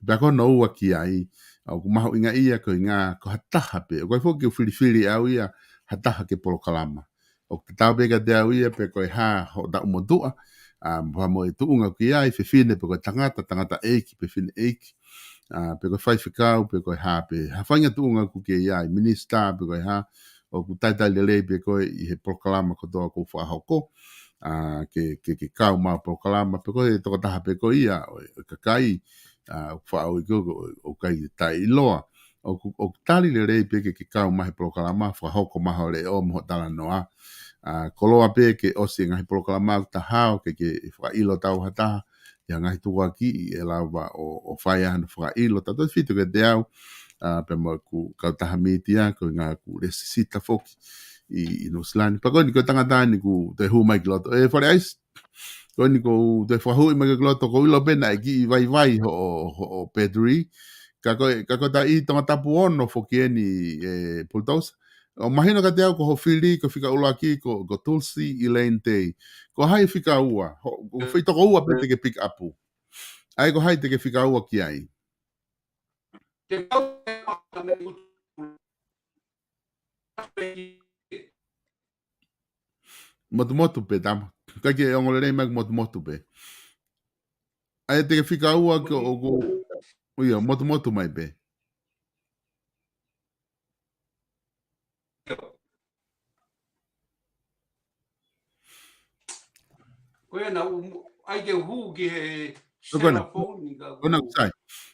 Pea ko hono ua ki ai, ʻa, ʻoku mahuʻinga ia ko e ʻuhinga ko ha taha pē, ʻoku ʻikai foki ke u filifili au ia ha taha ke polokalama. ʻOku tatau pē kiate au ia pe ko e hā hoʻo taʻu motuʻa, ʻa, pea mo e tuʻunga ʻoku ke ʻi ai, fefine pe ko e tangata, tangataʻeiki pe fineʻeiki, ʻa, pe ko e faifekau, pe ko e hā pē, ha faʻahinga tuʻunga ʻoku ke ʻi ai, minisitā pe ko e hā, ʻoku talitali lelei pē koe ʻi he polokalama kotoa ʻoku ou fakahoko, ʻa, ke, ke, ke kau mai he polokalama, pe ko e tokotaha pē koe ia ʻo e, ʻo e kakai, ʻa, ʻoku faʻa ui ko, ko, ʻoku ʻikai taʻeʻiloa. ʻOku, ʻoku tali lelei pē ke, ke kau mai he polokalama, fakahoko mai hoʻo leʻo mo hoʻo talanoa. ʻA, koloa pē ke ʻosi e ngaahi polokalama ʻoku ta hao, ke, ke fakaʻilo atu ha taha, ʻi ha ngaahi tukuakiʻi ʻe lava ʻo, ʻo fai ai hano fakaʻilo, tautefito kiate au, ʻa, pea mo ʻeku kautaha mītia, ko e ʻuhinga ʻoku lesisita foki ʻi, ʻi Nuʻusila ni. Pea ko eni ko e tangata ni ʻoku toe hū mai ki loto. ʻE, Fale ʻAisi, ko eni ʻoku toe fakahuʻi mai ki loto, ʻoku ou ʻilo pē naʻe kiʻi vaivai hoʻo, hoʻo battery. Ka ko e, ka ko e taʻu ʻi Tongatapu ono foki eni, ʻe, Pulitausa. ʻOku mahino kiate au ko hoʻo fili, ko e fika ʻuluaki, ko, ko Tulsi Elaine Tei. Ko hai fika ua, ho, ko e foʻi toko ua pē te ke pick up. ʻA ia ko hai te ke fika ua ki ai. Motumotu pē tama. ʻIkai ke ongo lelei mai, motumotu pē. ʻA ia te ke fika ua ko, ʻoku, ʻio, motumotu mai pē. Ko ia naʻa ku, ʻai ke u hū ki he, ko ena, cell phone ni ka ko ena ku sai.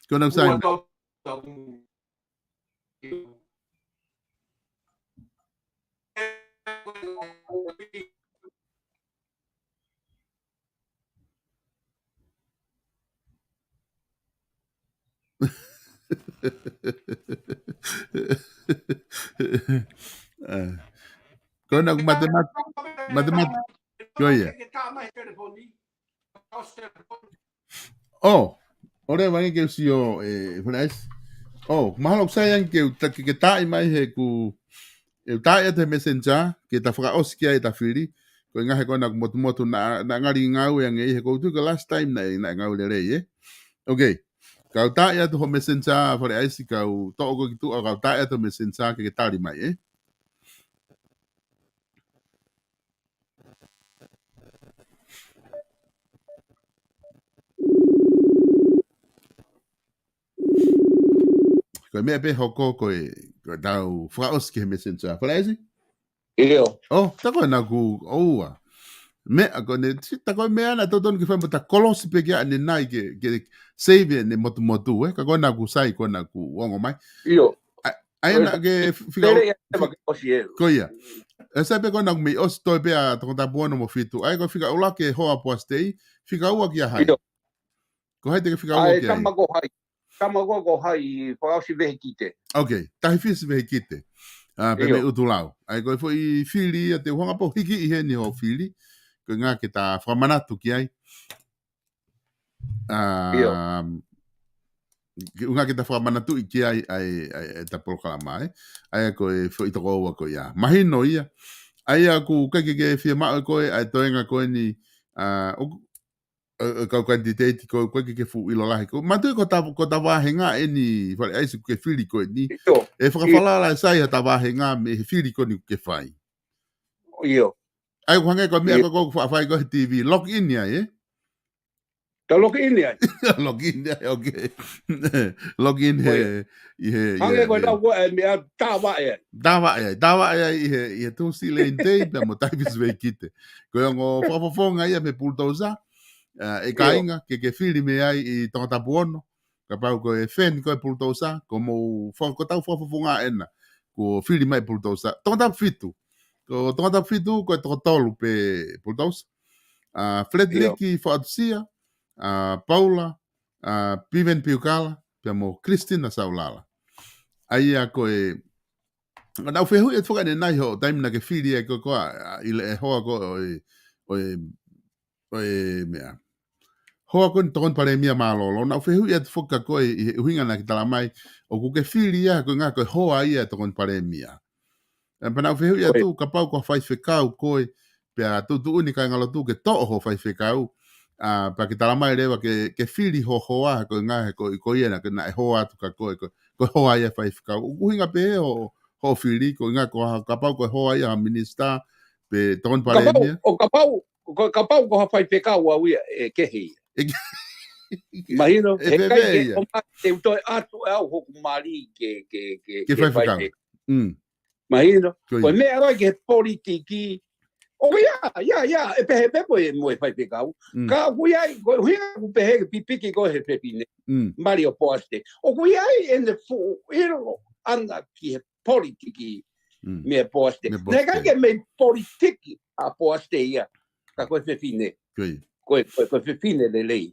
Ko ena ku sai. Ua tau, tau. ʻA, ko ena ku mate mate, mate mate. Ko ia. ʻO, ʻoua leva ange ke u sio, ʻe, Fale ʻAisi. ʻO, mahalo ʻoku sai ange ke u ta-, ke, ke taaʻi mai he ʻoku, ʻe, u taaʻi atu he messenger, ke ta fakaʻosi ki ai ʻeta fili. Ko e ʻuhinga he ko ena ʻoku motumotu naʻa, naʻa ngali ngāue ange ʻi he ʻoku ou tui ko e last time naʻe, naʻe ngāue lelei, ē. Ok. Kau taaʻi atu ho messenger, Fale ʻAisi, kau toʻo koe ki tuʻa, kau taaʻi atu ho messenger, ke ke tali mai, ē. Ko e meʻa pē hoko ko e, ko e tau fakaʻosi ki he messenger. Fale ʻAisi? ʻIo. ʻO, tā ko ena ʻoku ʻoua. Meʻa ko eni, tā ko e meʻa naʻe totonu ke fai mo ta kolosi pē ki ai ʻanenai ke, ke save ʻene motumotu, ē? Ka ko ena ʻoku sai, ko ena ʻoku ongo mai. ʻIo. ʻA, ʻa ia naʻa ke fika ʻo, ʻosi ē. Ko ia. ʻE sai pē ko ena ʻoku mei ʻosi toe pē ʻa Tongatapu ono mo fitu. ʻA ia ko e fika ʻuluaki hoa Poasi Tei, fika ua kia hai? ʻIo. Ko hai te ke fika ua kia ai? Tama ko hai. Tama ko, ko hai fakaʻosi vehikite. Ok, tahi fisi vehikite. ʻA, pea mei ʻUtulau. ʻA ia ko e foʻi fili ia te u hanga pē ʻo hiki ʻi heni ho fili. Ko e ʻuhinga ke ta fakamanatu ki ai. ʻA, ʻio. Ke ʻuhinga ke ta fakamanatuʻi ki ai, ʻa e, ʻa e, ʻa e ta polokalama, ē. ʻA ia ko e foʻi toko ua ko ia. Mahino ia. ʻA ia ʻoku ʻikai ke, ke fiemaʻu ʻe koe, ʻa e toenga ko eni, ʻa, ʻo, ʻo, ʻo kau kanititeiti ko, ko e ke, ke fuʻu ʻilo lahi. Ko, manatuʻi ko ta, ko ta vāhenga eni Fale ʻAisi ʻoku ke fili ko eni. ʻIo. ʻE fakafalala ʻe sai ha ta vāhenga mei he fili ko eni ʻoku ke fai. ʻIo. ʻA ia ʻoku hangē ko e meʻa ko, ko, ko fa-, fai ko he T V. Log in ia, ē? Ka log in ai. Log in ai, okay. Log in he, ʻi he, ʻi he, ʻi he. Hangē ko e lau ko e meʻa tāvaʻe ai. Tāvaʻe ai, tāvaʻe ai ʻi he, ʻi he Tuesday Lane Day, pea mo Davis Veikite. Ko e ongo fakafofonga ia mei he Bulldozer, ʻa, ʻe kāinga, ke, ke fili mei ai ʻi Tongatapu ono. Kapau ko e fan ko e Bulldozer, ko mou fo-, ko tau fakafofonga ena, ko fili mai Bulldozer. Tongatapu fitu. Ko Tongatapu fitu, ko e toko tolu pē Bulldozer. ʻA, Frederick Fatusia, ʻa, Paula, ʻa, Piven Piukala, pea mo Christina Saulala. ʻA ia ko e, naʻa ku fehuʻi atu foki ʻanenai hoʻo taimi naʻa ke fili ai ko, ko ʻa, ʻa, ʻi he hoa ko ē ʻo e, ʻo e, ʻo e meʻa. Hoa ko eni tokoni palēmia mālōlō, naʻa ku fehuʻi atu foki kia koe ʻi he ʻuhinga naʻa ke talamai, ʻoku ke fili ia, ko e ʻuhinga ko e hoa ia tokoni palēmia. ʻE, pea naʻa ku fehuʻi atu, kapau ko ha faifekau koe, pea tuʻutuʻuni kāingalotu ke toʻo hoʻo faifekau, ʻa, pea ke talamai leva ke, ke fili hoʻo hoa, ko e ʻuhinga he ko, ko ia naʻa ke, naʻe hoa atu kia koe, ko, ko e hoa ia faifekau. ʻOku ʻuhinga pē hoʻo, hoʻo fili, ko e ʻuhinga ko ha, kapau ko e hoa ia ha minisitā, pe tokoni palēmia. Kapau, ʻo kapau, ko, kapau ko ha faifekau au ia ʻe kehe ia. ʻE ke-, mahino, ʻe he kai ke ia. ʻO ma-, te u toe ʻatu ʻe au hoku mali ke, ke, ke, ke faifekau. Ke faifekau. Mm. Mahino, ko ia. Ko e meʻa ko ē ki he politiki. ʻOku ʻi ai, ʻi ai, ʻi ai, ʻe pehē pē mo e, mo e faifekau. Mm. Ka ʻoku ʻi ai, ko e ʻuhinga ʻoku pehē ke pipiki ko ē he fefine. Mm. Mali ʻo Poasi Tei. ʻOku ʻi ai ʻene fuʻu ʻilo ʻana ki he politiki. Mm. Mei Poasi Tei. Mei Poasi Tei. Naʻe ʻikai ke mei politiki ʻa Poasi Tei ia. Ka ko e fefine. Ko ia. Ko e, ko e, ko e fefine lelei.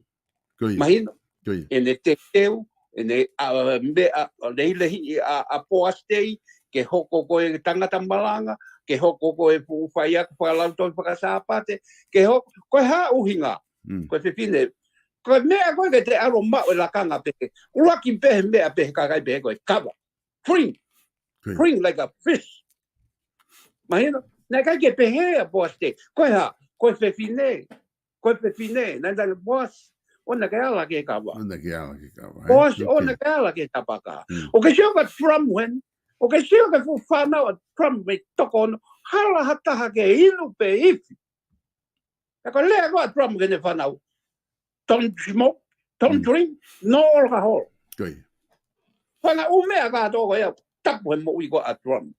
Ko ia. Mahino. Ko ia. ʻEne teuteu, ʻene, ʻa, meʻa, ʻa, lehilehi ʻa, ʻa Poasi Tei, ke hoko ko e tangata malanga, ke hoko ko e fuʻu faiako fakalautohi fakasāpate, ke hoko, ko e hā ʻuhinga, mm, ko e fefine. Ko e meʻa ko ē ke te ʻalu maʻu e lakanga pehē. ʻUluaki pē he meʻa pē he kakai pehē ko e kava. Cling. Ko ia. Cling like a fish. Mahino, naʻe ʻikai ke pehē ʻa Poasi Tei. Ko e hā, ko e fefine. Ko e fefine, naʻe talamai Poasi, ʻoua naʻa ke ala ki he kava. ʻOua naʻa ke ala ki he kava, eh? Poasi, ʻoua naʻa ke ala ki he tapaka. Mm. ʻOku ke sio kia Trump heni, ʻoku ke sio ki he fuʻu fānau ʻa Trump mei toko ono, hala ha taha ke inu pe ifi. Ka ko e lea ko ē ʻa Trump ki heʻene fānau, don't smoke, don't, mm, drink, no alcohol. Ko ia. Ko e ngaahi ʻū meʻa kātoa ko ia, tapu he moʻui ko ē ʻa Trump.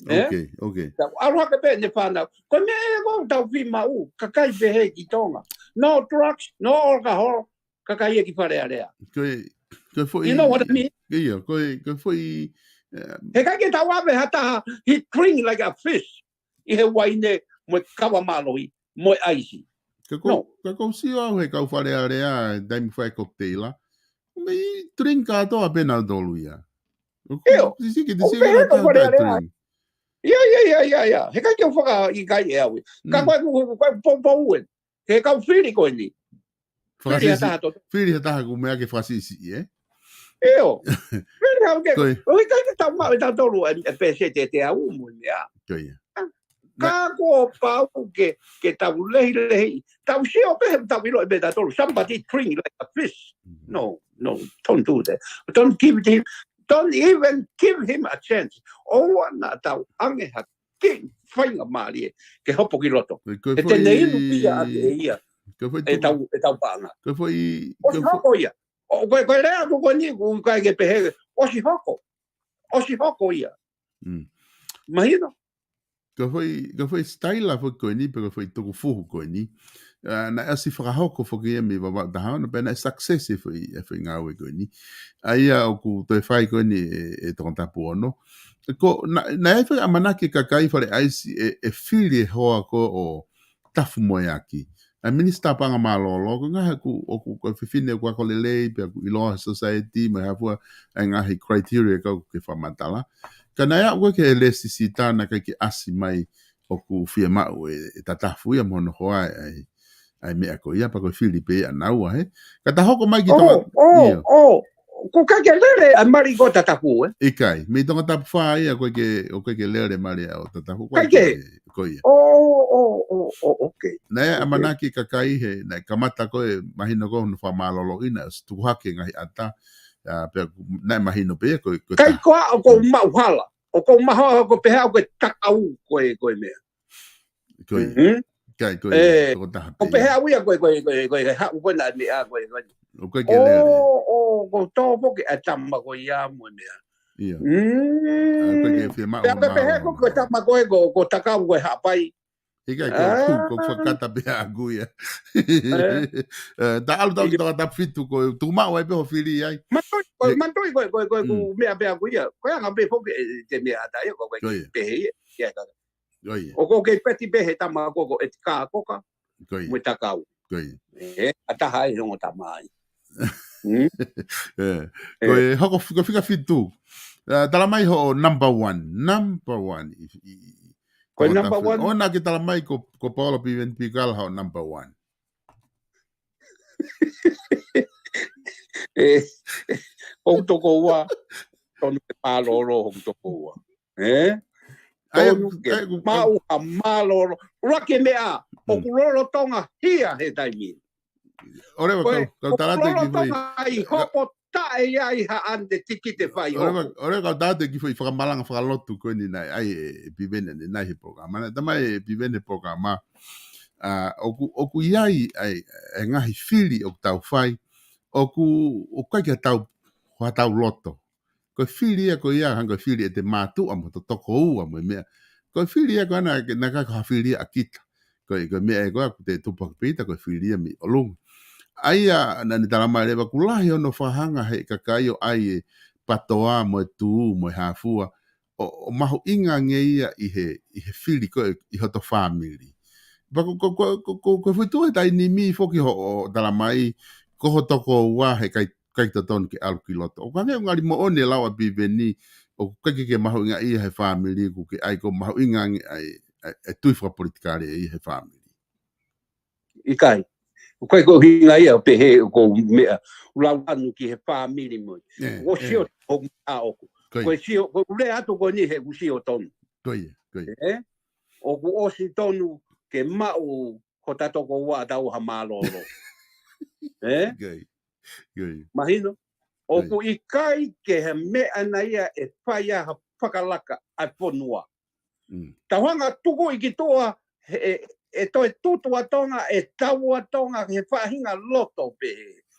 Eh? Okay, okay. Tau ʻalu hake pē ʻene fānau. Ko e meʻa ia ʻoku tau fiemaʻu, kakai pehē ki Tonga. No drugs, no alcohol, kakai ia ki Fale Alea. Ko e, ko e foʻi, you know what I mean? Ia, ko e, ko e foʻi, eh, he ʻikai ke tau ʻave ha taha, he drink like a fish. ʻI he uaine mo e kava mālohi, mo e ʻaisi. Ka ʻoku, no, ka ʻoku ou sio au he kau Fale Alea, taimi fai cocktail, mei drink kātoa pē nautolu ia. ʻIo. Sisiki, ʻoku sisiki pehē kātoa Fale Alea. Drink. Ia, ia, ia, ia, ia. He ʻikai ke u fakaʻikaiʻi ʻe au ia. Ka, mm, ko e, ko e, ko e, poupou ē. He kau fili ko eni. Fili ha taha toto. Fili ha taha ʻoku meʻa ke fakasiʻisiʻi, eh? ʻIo. Fili ha ke, ko ia. ʻOku ʻikai ke tau maʻu ʻe tautolu e, e pēseti ʻe teau mo e meʻa. Ko ia. Ka kuo pau ke, ke tau lehilehi. Tau sio pē he tau ʻilo ʻe tautolu. Somebody drink like a fish. Mm. No, no, don't do that. Don't give him, don't even give him a chance. ʻOua naʻa tau ʻange ha kiʻi faingamālie ke hopo ki loto. Ko e, ko e foʻi, he te ne inu pē ia ʻe ia. Ko e foʻi ʻe tau, ʻe tau paʻanga. Ko e foʻi, ʻosi ko e foʻi hoko ia. ʻO ko e, ko e lea ko eni ʻoku ʻikai ke pehē, ʻosi hoko. ʻOsi hoko ia. Mm. Mahino? Ko e foʻi, ko e foʻi sitaila foki ko eni, pe ko e foʻi tukufuhu ko eni. ʻA, naʻe ʻosi fakahoko foki ia mei Vavaʻu taha ono, pea naʻe success e foʻi, e foʻi ngāue ko eni. ʻA ia ʻoku toe fai ko eni ʻe, ʻe Tongatapu ono. Ko, na, naʻe foʻi ʻamanaki kakai Fale ʻAisi ʻe, ʻe fili e hoa ko ē ʻo Tafumoeaki. ʻA e minisitā paʻanga mālōlō, ko e ngaahi ʻoku, ʻoku, ko e fefine ʻoku ako lelei, pea ʻoku ʻiloa he society, mo e hā fua, ʻa e ngaahi criteria ka ʻoku ke fakamatala. Ka naʻe aʻu ko ē ki he lēsisita naʻe ʻikai ke ʻasi mai ʻoku fiemaʻu ʻe, ʻe Tatafu ia mo hono hoa ʻa e, ʻa e meʻa ko ia, pea ko e fili pē ia ʻanaua, he. Ka ta hoko mai ki Tonga, ʻio. ʻO, ʻoku ʻikai ke lele ʻa e mali ko ē ʻo Tatafu, eh? ʻIkai, mei Tongatapu fā ia, ʻoku ʻikai ke, ʻoku ʻikai ke lele mali ʻo Tatafu, ʻoku ʻikai ke. Ko ia. ʻO, ʻo, ʻo, ʻo, okay. Naʻe ʻamanaki kakai he, naʻe kamata ko ē mahino ko ē hono fakamālōlōʻi, naʻe ʻosi tuku hake ngaahi ʻata, ʻa, pea naʻe mahino pē ia ko e, ko e ʻikai ko au ʻoku ou maʻu hala. ʻOku ou maʻu hala ʻoku pehē au ko e takau ko e, ko e meʻa. Ko ia. Mhm. Kai, ko ia, ʻE, tokotaha ʻo pē pehē ia. Au ia ko e, ko e, ko e, ko e, ko e haʻu ko ena meʻa ko e, ko e. ʻOku ʻikai ke lele. ʻO, ʻo, ko tō foki ʻa e tama ko ia mo e meʻa. Ia. Mm. ʻOku ʻikai ke fiemaʻu Pea ke pehē maʻu. Ko, ko e tama ko e, ko, ko Takau ko e Haʻapai. ʻIkai ko, ʻOku, ʻoku fakakata pē ʻaʻaku ia. ʻE. ʻE, ta ʻalu tau ki Ia. Tongatapu fitu ko e tuʻu maʻu ai pē hoʻo fili ai. Mātuʻi, ko, ʻE. Mātuʻi ko, ko, ko, ʻOku Mm. meʻa pē ʻaʻaku ia. Ko e anga pē foki ʻe, te meʻa ʻatā ia, ko, ko, Ko ia. Pehē ia. Ia, ka. Ko ia. ʻOku ou kei peti pē he tama ko, ko ʻEtika Koka. Ko ia. Mo e Takau. Ko ia. ʻE, ʻa taha ai he ongo tama ai. Mm? ʻE. ʻE. Ko e hoko f-, ko e fika fitu. ʻA, tala mai hoʻo number one. Number one. I, i, i, Ko e ko number ta fe-, one? ʻOua naʻa ke tala mai ko, ko Paula Piveni Pikala hoʻo number one. ʻE, ʻoku toko ua. Tonu ke mālōlō, ʻoku toko ua. ʻE? ʻAi, Tonu ke ʻai, ʻai. Maʻu ha mālōlō. ʻUluaki meʻa, Mm. ʻoku lolotonga hia he taimi ni. ʻOleva Ko e, kau, kau ʻoku talate ki fai. lolotonga ʻi Ka- hopo taʻe ia ʻi ha ʻane tikite fai ʻOleva, hopo. ʻOleva kau talate ki fai fakamalanga fakalotu ko eni naʻe ʻai ʻe, ʻe Piveni ʻanenai he polokalama. Naʻe tala mai ʻe Piveni he polokalama. ʻA, ʻoku, ʻoku ʻi ai, ʻai, ʻe ngaahi fili ʻoku tau fai. ʻOku, ʻoku ʻikai ke tau, ko ha tau loto. Ko e fili ia ko ia, hangē ko e fili ʻete mātuʻa mo hoto tokoua mo e meʻa. Ko e fili ia ko ena, ke naʻe ʻikai ko ha fili ia ʻa kita. Ko e, ko e meʻa ē ko ē ʻoku te tupu hake pē kita, ko e fili ia mei ʻolunga. ʻA ia, naʻa ne tala mai leva ʻoku lahi hono fakahanga he kakai ʻo ʻai e patoa mo e tū mo e hāfua. ʻO, ʻo mahuʻinga ange ia ʻi he, ʻi he fili ko ē ʻi hoto fāmili. Pea ko, ko, ko, ko, ko, ko e fuʻu tuʻu he taimi ni foki hoʻo, hoʻo tala mai, ko hoto tokoua he ʻikai ʻikai totonu ke ʻalu ki loto. ʻOku hangē ʻoku ngali moʻoni e lau ʻa Piveni, ʻoku ʻikai ke, ke mahuʻinga ia he fāmili, ʻoku ke ʻai ko e mahuʻinga ange ʻa e, ʻa e, ʻa e tui fakapolitikale ia he fāmili. ʻIkai. ʻOku ʻikai ko e ʻuhinga ia ʻo pehē ko e meʻa, ʻoku lau anu ki he fāmili mo. ʻE, Ko e ʻe. sio ʻoku ʻa ʻoku. Ko ia. Ko e sio, ko e ʻuhinga atu ko eni he ʻoku sio tonu. Ko ia, ko ia. ʻE? ʻOku ʻosi tonu ke maʻu hota tokoua ʻataua ha mālōlō. ʻE? Ko ia. Ko ia. Mahino? Ko ia. ʻOku ʻikai ke he meʻa na ia ʻe fai ai ha fakalaka ʻa e fonua. Mm. Tau hanga tuku ʻi ki tuʻa, he, ʻe, ʻe toe tutu ʻa Tonga, ʻe tau ʻa Tonga, he faʻahinga loto pē.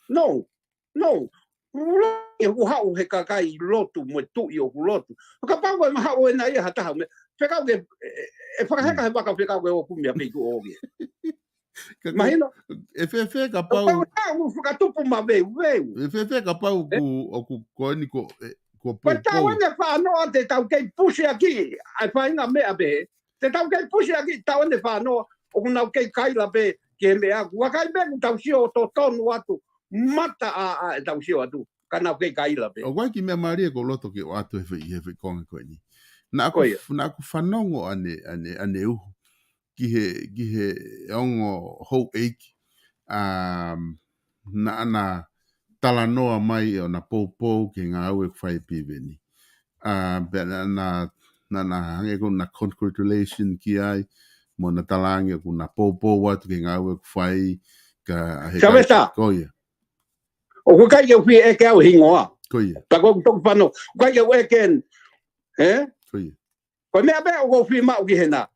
No, no. Ula, ʻe ʻoku haʻu he kakai lotu, mo e tuʻi ʻoku lotu. Kapau ʻe mahaʻu ena ia ha taha meʻa. Fekau ke, ʻe, ʻe fakaheka Mm. he vaka fekau ke ʻoku meʻa peiku ʻo ia. Ka ko, Mahino? ʻE fēfē kapau Kapau ʻe ʻoku fakatupu ma veu, veu. ʻE fēfē kapau ʻOku, ʻoku ko eni ko, ʻe, ko Ko e tau poupou. ʻEne fānoa te tau kei pusi ʻaki, ʻa e faʻahinga meʻa pē. Te tau kei pusi ʻaki, tau ʻEne fānoa, ʻoku nau kei kaila pē, ke meʻa, ʻoku ʻikai pē ʻoku tau sio totonu atu, mata ʻa, ʻa, ʻe tau sio atu, ka nau kei kaila pē. ʻOku ʻi ai e kiʻi meʻa mālie ʻoku ou loto ke ʻoatu he foʻi, he foʻi konga ko eni. Naʻa ku, Ko ia. naʻa ku fanongo ʻaneuhu, ʻaneuhu, ʻaneuhu. ki he, ki he ongo houʻeiki. Um, naʻa na talanoa mai ʻo na poupou ki he ngāue ʻoku fai ʻe Piveni. Uh, pea naʻa na, naʻa na hangē ko na congratulation ki ai, mo na talaange ʻoku na poupou atu ki he ngāue ʻoku fai, ka he Sylvester. Ko ia. ʻOku ʻikai ke u fie ʻeke au hingoa. Ko ia. Ka ko e toki fano, ʻikai ke u ʻeke, ē? Ko ia. Ko e meʻa pē ʻoku ou fie maʻu ki hena.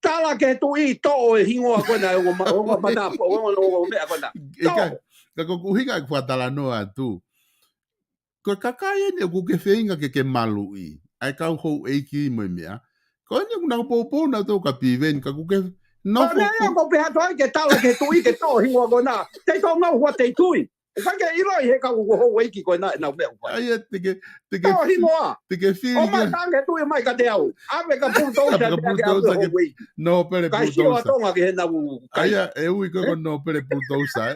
Tala ke tuʻi toʻo e hingoa ko ena, ʻo ma-, ʻo ma-, mata, ʻo ma-, ʻo meʻa ko ena. ʻIkai, Toʻo. ka ko e ʻuhinga ʻeku fakatalanoa atu. Ko e kakai eni ʻoku ke feinga ke ke maluʻi. ʻA e kau houʻeiki mo e meʻa. Ko eni ʻoku nau poupou nautolu kia Piveni, ka ʻoku ke nofo Ko e meʻa ia ko ʻoku pehē atu ai ke tala ke tuʻi ke toʻo hingoa ko ena. Te tō ngau hua te tui. ʻOku ʻikai ke ʻiloʻi he kau houʻeiki ko ena ʻenau meʻa ʻoku fai. ʻA ia, te ke, te ke Toʻo fi-, hingoa. te ke fili ʻOku mai ke tange tuʻi mai kiate au. ʻAve ka pulutousa ʻAve ka pulutousa ke ʻave ke houʻeiki. Nōpele Kai sio pulutousa. ʻa Tonga ki he nau ʻA kai. ia, ʻe ui ko e ko nōpele pulutousa, ē?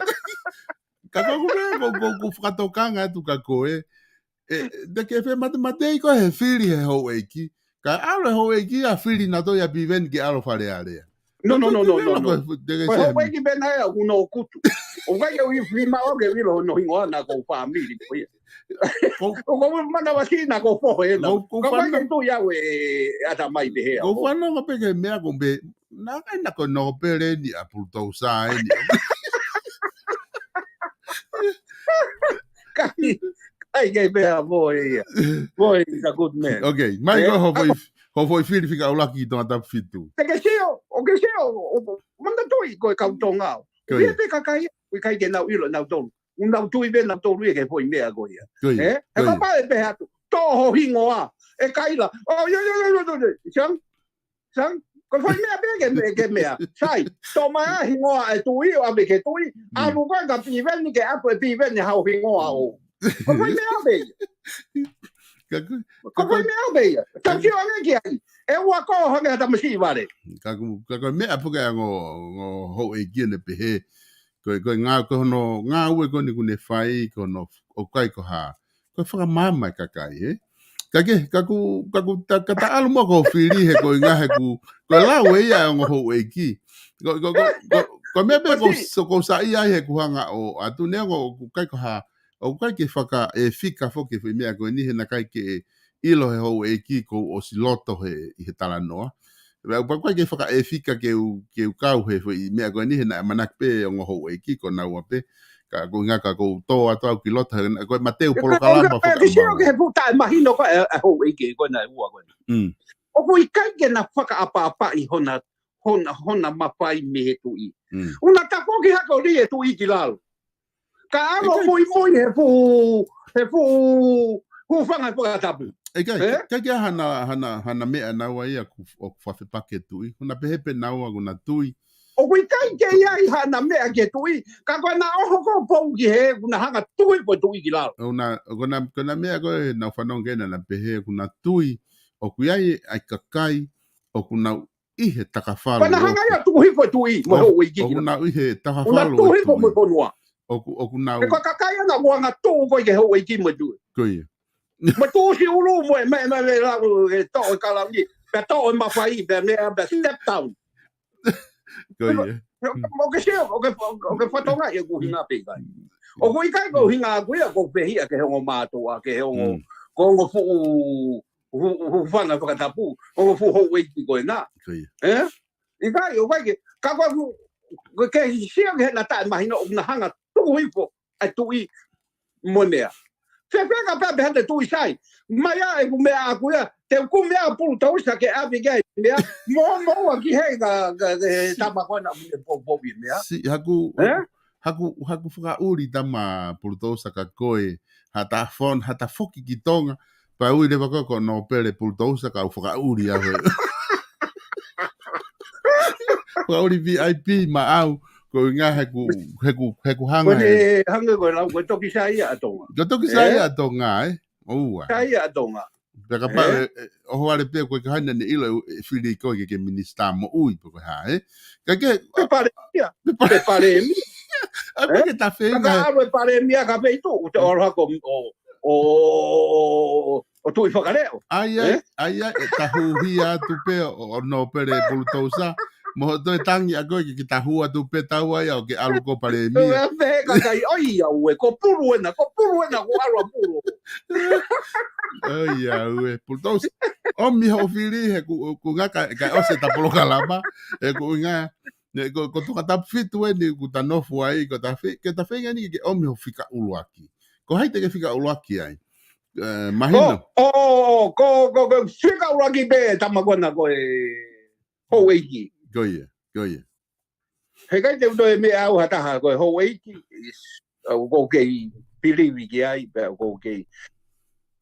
Ka ko e ʻuhinga ko, ko, ko e fakatokanga atu kia koe. ʻE, te ke fie matematei koe he fili he houʻeiki. Ka ʻalu e houʻeiki ʻo fili nautolu ʻia Piveni ke ʻalu Fale Alea. No, no, no, no, no, no. Ko e houʻeiki pē naʻe ʻoku nau kutu. ʻOku ʻikai ke u fie maʻu ke u ʻilo hono hingoa naʻa ko e fāmili ko ia. Ko ʻOku ou manavasiʻi naʻa ko e fohe ena. Ko, ko Ka ʻoku ʻikai ke fano-, tuʻi au ʻe ʻata mai pehē ko au. fanongo pē ki he meʻa ko e pē, naʻa kai naʻa ko e nōpele eni ʻa pulutousa eni. Kai, kai ke pehē mo ia. Boy is a good man. Okay, mai Ē? ko ho Ako- Ko e foʻi fili fika ʻuluaki ʻi Tongatapu fitu. Te ke sio, ʻoku ke sio, ʻo, ʻo, manatuʻi ko e kau Tonga ʻo. Ko ia. Pea pē kakai, ʻoku ʻikai ke nau ʻilo nautolu. ʻOku nau tui pē nautolu ia ki he foʻi meʻa ko ia. Ko ia. Ē? He ko ia. Kapau ʻe pehē atu, toʻo ho hingoa. ʻE kaila. ʻO, ʻio, ʻio, ʻio, ʻio, ʻio. Siang? Siang? Ko e foʻi meʻa pē ke, ke meʻa. Sai, toʻo mai ʻa e hingoa ʻa e tuʻi ʻo ʻave ki he tuʻi. Mm. ʻAlu koe ka pīveni ke ʻalu ʻo pīveni hao hingoa ʻo. Ko e foʻi meʻa pē ia. Ka ko, Ko e ka ko, foʻi meʻa pē ia. Tau sio ange ki ai. ʻE ua ko hangē ha tamasiʻi vale. Ka ko, ka ko e meʻa puke a ngo, ngo houʻeiki ʻene pehē. Ko e, ko e ngā, ko hono ngāue ko eni ʻoku ne fai, ko hono, ʻoku ʻikai ko ha. Ko e fakamaama e kakai, ē? Ka ke, ka ku, ka ku ta, ka ta ʻalu mo ko fili he ko e ngā he ku, ko e lau ē ia ʻa e ongo houʻeiki. Ko, ko, ko, ko, ko e meʻa pē ko, Pasi. So ko sa ia he ku hanga ʻo, atu ne ongo ʻoku ʻikai ko ha, ʻoku ʻikai ke faka, ʻe fika foki e foʻi meʻa ko eni he naʻe ʻikai ke ʻilo he houʻeiki ko ʻosi loto he, ʻi he talanoa. Pea ʻoku ʻikai ke faka, ʻe fika ke u, ke u kau he foʻi meʻa ko eni he naʻe ʻamanaki pē ongo houʻeiki ko naua pē. Ka ko e ngā ka ko u tō atu au ki loto he, ko e mateu Ko, ko, polokalama ko, ko, ke sio fakaʻamau. Ke he futa e mahino ko e, e houʻeiki ko naʻe ua ko eni. Mm. ʻOku ʻikai ke na fakaʻapaʻapaʻi hona, hona, hona mafai mei he tuʻi. Mm. ʻOku na tafoki hake ʻo lī e tuʻi ki lalo. Ka ʻalu ʻIkai. Muimui he fuʻu, he fuʻu, fuʻu fanga fakatapu. ʻIkai, Ē? ʻIkai ke hana, hana, hana meʻa naua ia ku, ʻoku fafepake tuʻi. Kuna pehē pē naua kuna tui. ʻOku ʻikai ke ʻi ai hana meʻa ki he tuʻi. Ka ko ena ʻoho ko pou ki he, kuna hanga tuʻi ko tuʻi ki lalo. ʻO na, ko na, ko na meʻa ko e nau fanongo ke na na pehē kuna tui. ʻOku ʻi ai ʻa e kakai, ʻoku nau ʻi he takafalu Pana hanga ʻoku ia tuku hifo e tuʻi, mo ʻoku, houʻeiki ʻoku kina. Nau ʻi he Una takafalu tuku ʻo e hifo mo tuʻi. Fonua. ʻOku, ʻoku nau He ko e kakai ana ʻoku anga tuʻu ko ē ki he houʻeiki mo e tuʻi. Ko ia. Mo tuʻu si ulu mo e, me, me, me, la, e toʻo e kalauni. Pea toʻo e mafai, pea meʻa, pea step down. Ko ia. Mo ke sio, ʻoku ke, ʻoku ke fatonga ia ʻoku hinga pē kai. ʻOku ʻikai ko hinga aku ia, ko pehia ke he ongo mātuʻa, ke he ongo, Mm. ko ongo fuʻu hu-, hu-, hūfanga fakatapu, ʻo fuʻu houʻeiki ko ena. Ko ia. Ē? ʻIkai, ʻoku ʻikai ke, ka ko e fu-, ko e ke sio ke he na taʻemahino, ʻoku na hanga tuku hifo ʻa e tuʻi mo e meʻa. Fefeka pea pehē ʻe he tuʻi sai. Mai ā ʻeku meʻa ʻaku ia, te u kumi ʻa e pulutousa ke ʻave ki ai e meʻa, mo, mo ua ki he ka, ka, ka, he Si- tama ko ena ʻoku ne poupou ʻi he meʻa. Si, haku, Ē? haku, haku fakaʻuli tama pulutousa ka ko e, ha ta fon, ha ta foki ki Tonga, pea ui leva ko e ko Nōpele pulutousa ka u fakaʻuli au he. Fakaʻuli V I P maʻau, ko e ngā he ku, he ku, he ku Ko hanga e he. Hanga ko e lau, ko e toki sai ʻa Tonga. Ko e toki sai Ē? ʻa Tonga, ē? ʻOua. Sai ʻa Tonga. Pea kapau Ē? ʻe, ʻe, ʻoho ale pē ko e ka haina ne ʻilo e, e fili ko e ke, ke minisitā moʻui pe ko e hā, ē? Ka ke, Pe palēmia. pe pale- Pe palēmia. ʻA, pe Ē? ke ta Ka feinga ka he ʻalu e palēmia ka pei tu, te ʻalu hako ʻo, ʻo, ʻo, ʻo, ʻo tuʻi fakaleo. Ai, ai, Ē? ai, ai, ʻe ta hūhia atu pē ʻo, ʻo Nōpele pulutousa. Mo ho toe tangi ʻa koe ke, ke ta hū atu pē tau ai au ke ʻalu ko palēmia. Ua pē kakai, ʻoi au ē, ko pulu ena, ko pulu ena, ko ʻalu ʻa pulu. ʻOi au ē, pulutousa. ʻOmi ho fili he ku, ku ngā ka, ka ʻosi ta polokalama, he ku ngā, ne, ko, ko Tongatapu fitu eni ku ta nofo ai, ko ta fe, ke ta feinga ni ke ʻomi ho fika ʻuluaki. Ko hai te ke fika ʻuluaki ai? Ē, mahino. Ko, ʻo, ʻo, ʻo, ko, ko, ko fika ʻuluaki pē tama ko ena ko e houʻeiki. Ko ia, ko ia. He ʻikai te u toe meʻa au ha taha ko e houʻeiki. Is, ʻoku ou kei pilivi ki ai, pea ʻoku ou kei.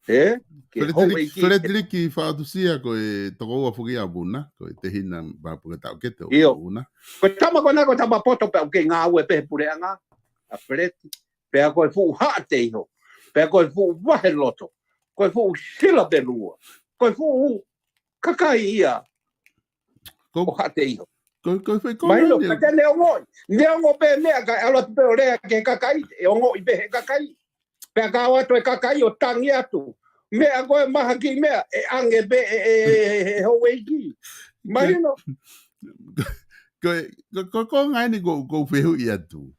Ē? Ke Feletiliki, houʻeiki. Feletiliki Faʻatusia ko e tokoua foki ʻa Vuna, ko e tehina pāpū ke taʻokete ʻo ʻIo. Vuna. Ko e tama ko ena ko e tama poto pea ʻoku kei ngāue pē he puleʻanga. ʻA Feleti. Pea ko e fuʻu Haʻateiho. Pea ko e fuʻu Vaheloto. Ko e fuʻu Silapelua. Ko e fuʻu kakai ia Ko, ʻo Haʻateiho. ko, ko, ko, ko, Mahino, ko, ka te ne ongoʻi. Ne ongo pē meʻa ka ʻalu atu pē ʻo lea ki he kakai, ʻe ongoʻi pē he kakai. Pea ka ʻalu atu e kakai ʻo tangi atu. Meʻa ko e mahaki meʻa, ʻe ʻange pē ʻe, ʻe, ʻe, ʻe houʻeiki. Mahino. Ko, ko, ko, ko ngai ni ko, ko fehuʻi atu.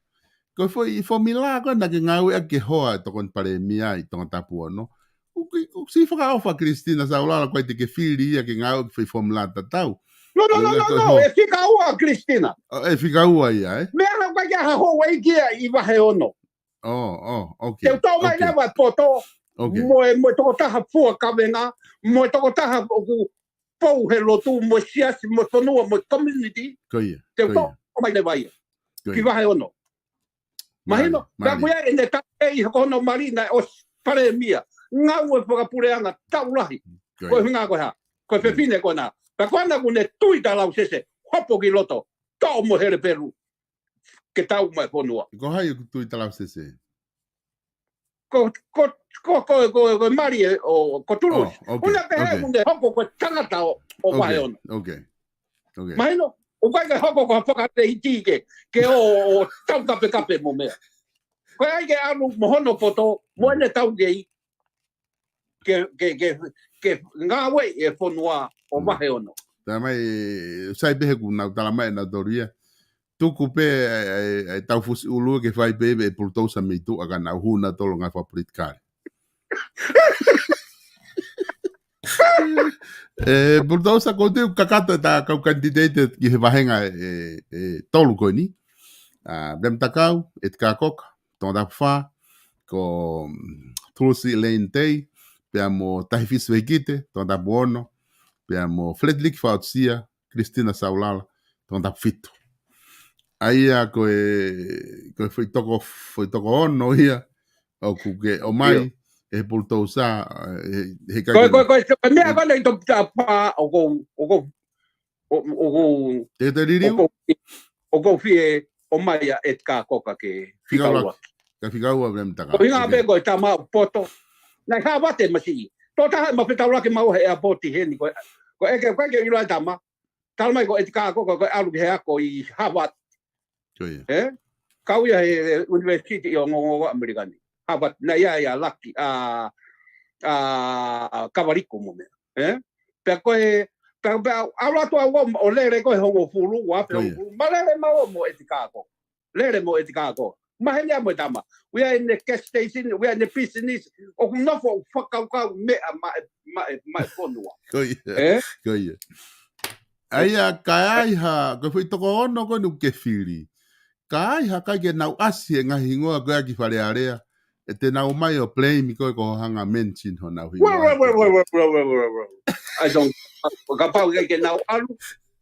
Ko e foʻi fomila ko ena ke ngāueʻaki ke hoa e tokoni palēmia ʻi Tongatapu ono. ʻOku, ʻoku siʻi fakaʻofa Christina Saulala ko e te ke fili ia ke ngāueʻaki foʻi fomila tatau. No, no, no, Ko, no, ko, no, ho. ʻE fika ua Christina. ʻO, ʻe fika ua ia, ē? Meʻa na ʻoku ʻikai ha houʻeiki ia ʻi vahe ono. ʻO, ʻo, ok, Te u toʻo mai ok. leva e poto, Ok. mo e, mo e tokotaha fua kavenga, mo e tokotaha ʻoku pou he lotu mo e siasi mo e fonua mo e community. Ko ia, te ko ia. Ko mai leva ia. Ko ia. Ki vahe ono. Mahino, mahino. Ka ko ia ʻene taʻe ʻi hono mali naʻe ʻosi palēmia. Ngāue fakapuleʻanga taʻu lahi. Ko ia. Ko e hinga ko e hā. Ko e fefine ko ena. Ka ko ena kuo ne tui talausese. Hopo ki loto. Toʻo mo hele Pelu. Ke tau mai fonua. Ko hai ʻoku tui talausese? Ko, ko, ko, ko, ko, ko Mali ē, ʻo, ko Toulouse. Oh, okay, okay. Una pehē kuo ne hoko ko e tangata ʻo, ʻo vahe ono. Okay. Okay. Mahino, ʻoku ʻikai ke hoko ko ha fakaleiti ke, ke ʻo, ʻo tau kapekape mo meʻa. Ko e ʻai ke ʻalu mo hono poto, mo ʻene taukei, ke, ke, ke, ke ngāue e fonua ʻo vahe ono. Tā mai, sai pehē kuo nau tala mai ʻe nautolu ia. Tuku pē ʻa e, ʻa e, ʻa e tau fusi ʻulu ke fai pē ʻe Pulutousa mei tuʻa ka nau hū nautolu ngaahi fakapolitikale. ʻE, Pulutousa, ko u tui kakato ʻeta kau kanititeiti ki he vahenga ʻe, ʻe tolu ko eni. ʻA, Lem Takau, ʻEtikā Koka, Tongatapu fā, ko, mm, Tulusi Lane Tei, pea mo Tahi Fisi Vehikite, Tongatapu ono, pea mo Frederick Fausia, Christina Saulala, Tongatapu fitu. ʻA ia ko e, ko e foʻi toko, foʻi toko ono ia, ʻoku ke ʻomai, ʻio, ʻe he Pulutousa, ʻe, he Ko e, ko e, ko e, ko e meʻa ko ena ʻi Tongatapu, ʻoku, ʻoku, ʻo, ʻoku, Te te liliu? ʻoku, ʻoku fie ʻomai ʻa ʻEtikā Koka ke fika ua. Fika ua. Ka fika ua Lem Takau. Ko e hinga pē ko e tama ʻoku poto. Naʻe Harvard ʻa e masiʻi. Tokotaha ʻe ma fetaulaki maua he airport heni ko e, ko e ke, ko e ke ʻilo ʻa e tama. Tala mai ko ʻEtikā Koka ko e ʻalu ki he ako ʻi Harvard. Ko ia. Ē? Kau ia he university ʻi he ongoongo ʻAmelika ni. Harvard, naʻe ʻi ai ʻa Laki, ʻa, ʻa, ʻa Kavaliku mo meʻa. Ē? Pea ko e, pea, pea ʻalu atu au ʻo, ʻo lele ko e hongofulu, ua pe Ko ia. hongofulu. Ma lele maua mo ʻEtikā Koka. Lele mo ʻEtikā Koka. Maheni ia mo e tama. ʻOku ʻi ai ʻene gas station, ʻoku ʻi ai ʻene business, ʻoku nofo ʻo fakakaukau meʻa maʻa e, maʻa e, maʻa e fonua. Ko ia. Ē? Ko ia. ʻA ia, ka ai ha, ko e foʻi toko ono ko eni ʻoku ke fili. Ka ai ha kai ke nau ʻasi he ngaahi hingoa ko ē ki Fale Alea. ʻE te nau ō mai ʻo blame koe ko hoʻo hanga mention honau hingoa. Well, well, well, well. I don't, kapau ʻikai ke nau ʻalu.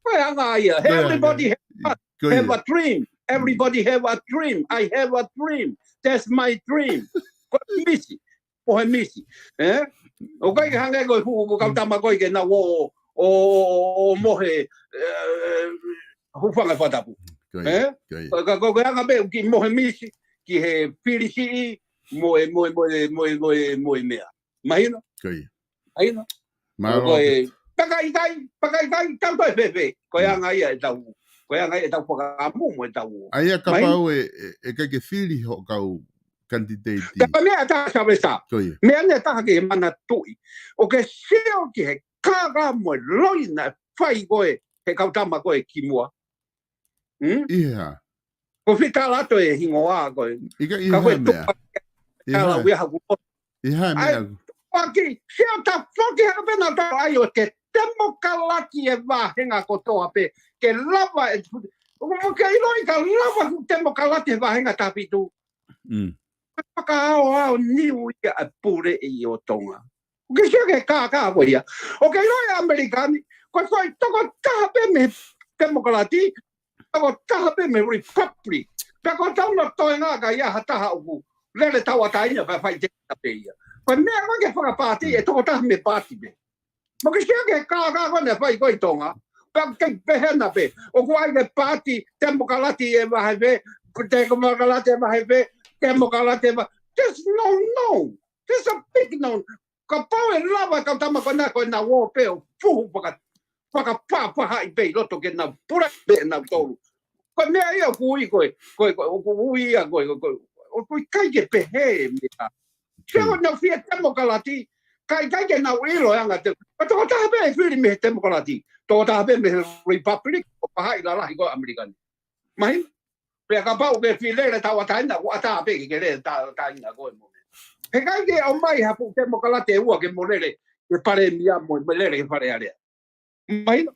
Ko e anga ia. Ko e anga ia. Everybody have a, Ko ia. have a dream. Everybody have a dream. I have a dream. That's my dream. Ko e misi. Ko e misi. Ē? ʻOku ʻikai ke hangē ko e fuʻu, ko e kau tama ko ē ke nau ō, ō, ō, ō mohe, ē, hūfanga he fakatapu. Ko ia. Ē? Ko ia. Ka, ka, ko e anga pē ki mohe misi, ki he fili siʻi, mo e, mo e, mo e, mo e, mo e, mo e meʻa. Mahino? Ko ia. Mahino? Mālō. Ko e, pakaikai, pakaikai, tau toe fēfē. Ko e Mm. anga ia ʻetau, ko e anga ia ʻetau fakaʻamu mo ʻetau. ʻA ia Mahino? kapau ʻe, ʻe, ʻe ʻikai ke fili hoʻo kau kanititeiti. Ka meʻa taha Savesa. Ko ia. Meʻa ʻe taha ke manatuʻi. ʻOku ke sio ki he kākā mo e loi naʻe fai ko ē, he kau tama ko ē kimuʻa. Hmm? ʻI he hā? Ko fitalato e hingoa ko ē. ʻIkai ʻi he hā meʻa? Ka ko e tuka ʻI he hā? Tala ui haku. ʻI he hā ʻAi, meʻa? Foki, sio ta foki haka pena ta ai ʻo ke temokalati e vāhenga kotoa pē. Ke lava e, ʻoku ke ʻiloʻi ka lava ʻoku temokalati e vāhenga taha fitu. Mm. Fakaʻaoʻao niu ia ʻa e pule ʻi ʻo Tonga. ʻOku ke sio ki he kākā ko ia. ʻOku ke ʻiloʻi ʻAmelika ni, ko e foʻi tokotaha pē mei he temokalati, tokotaha pē mei he Republic. Pea ko e tau no toe ngā ka ia ha taha ʻoku lele tauʻatāina pea fai te pē ia. Ko e meʻa ko ē ke fakapaati, ʻe tokotaha mei he paati pē. Mo ke sio ki he kākā ko ē naʻe fai ko ē ʻi Tonga. Pea ke pehē na pē. ʻOku ʻi ai e paati, temokalati e vahe pē, temokalati e vahe pē, temokalati e vahe. There's no, no. There's a big no. Kapau ʻe lava kau tama ko ena ko ena ō pē ʻo fuhu faka, fakapāpahaʻi pē ʻi loto ke nau pula pē nautolu. Ko e meʻa ia ʻoku ui ko ē, ko ē, ko ē, ʻoku ui ia ko ē, ko ē, ʻoku ʻikai ke pehē meʻa. Sio ko ē nau fie temokalati, ka ʻikai ke nau ʻilo e anga te. Ko e tokotaha pē ʻe fili mei he temokalati, tokotaha pē mei he Republic, ʻo pahaʻi lalahi ko ē ʻAmelika ni. Mahino? Pea kapau ke fie lele tauʻatāina, ʻoku ʻatā pē ke ke lele tauʻatāina ko ē mo. He ʻikai ke ʻomai ha fuʻu temokalati ʻe ua ke mo lele, ke palēmia mo, mo lele ke Fale Alea. Mahino?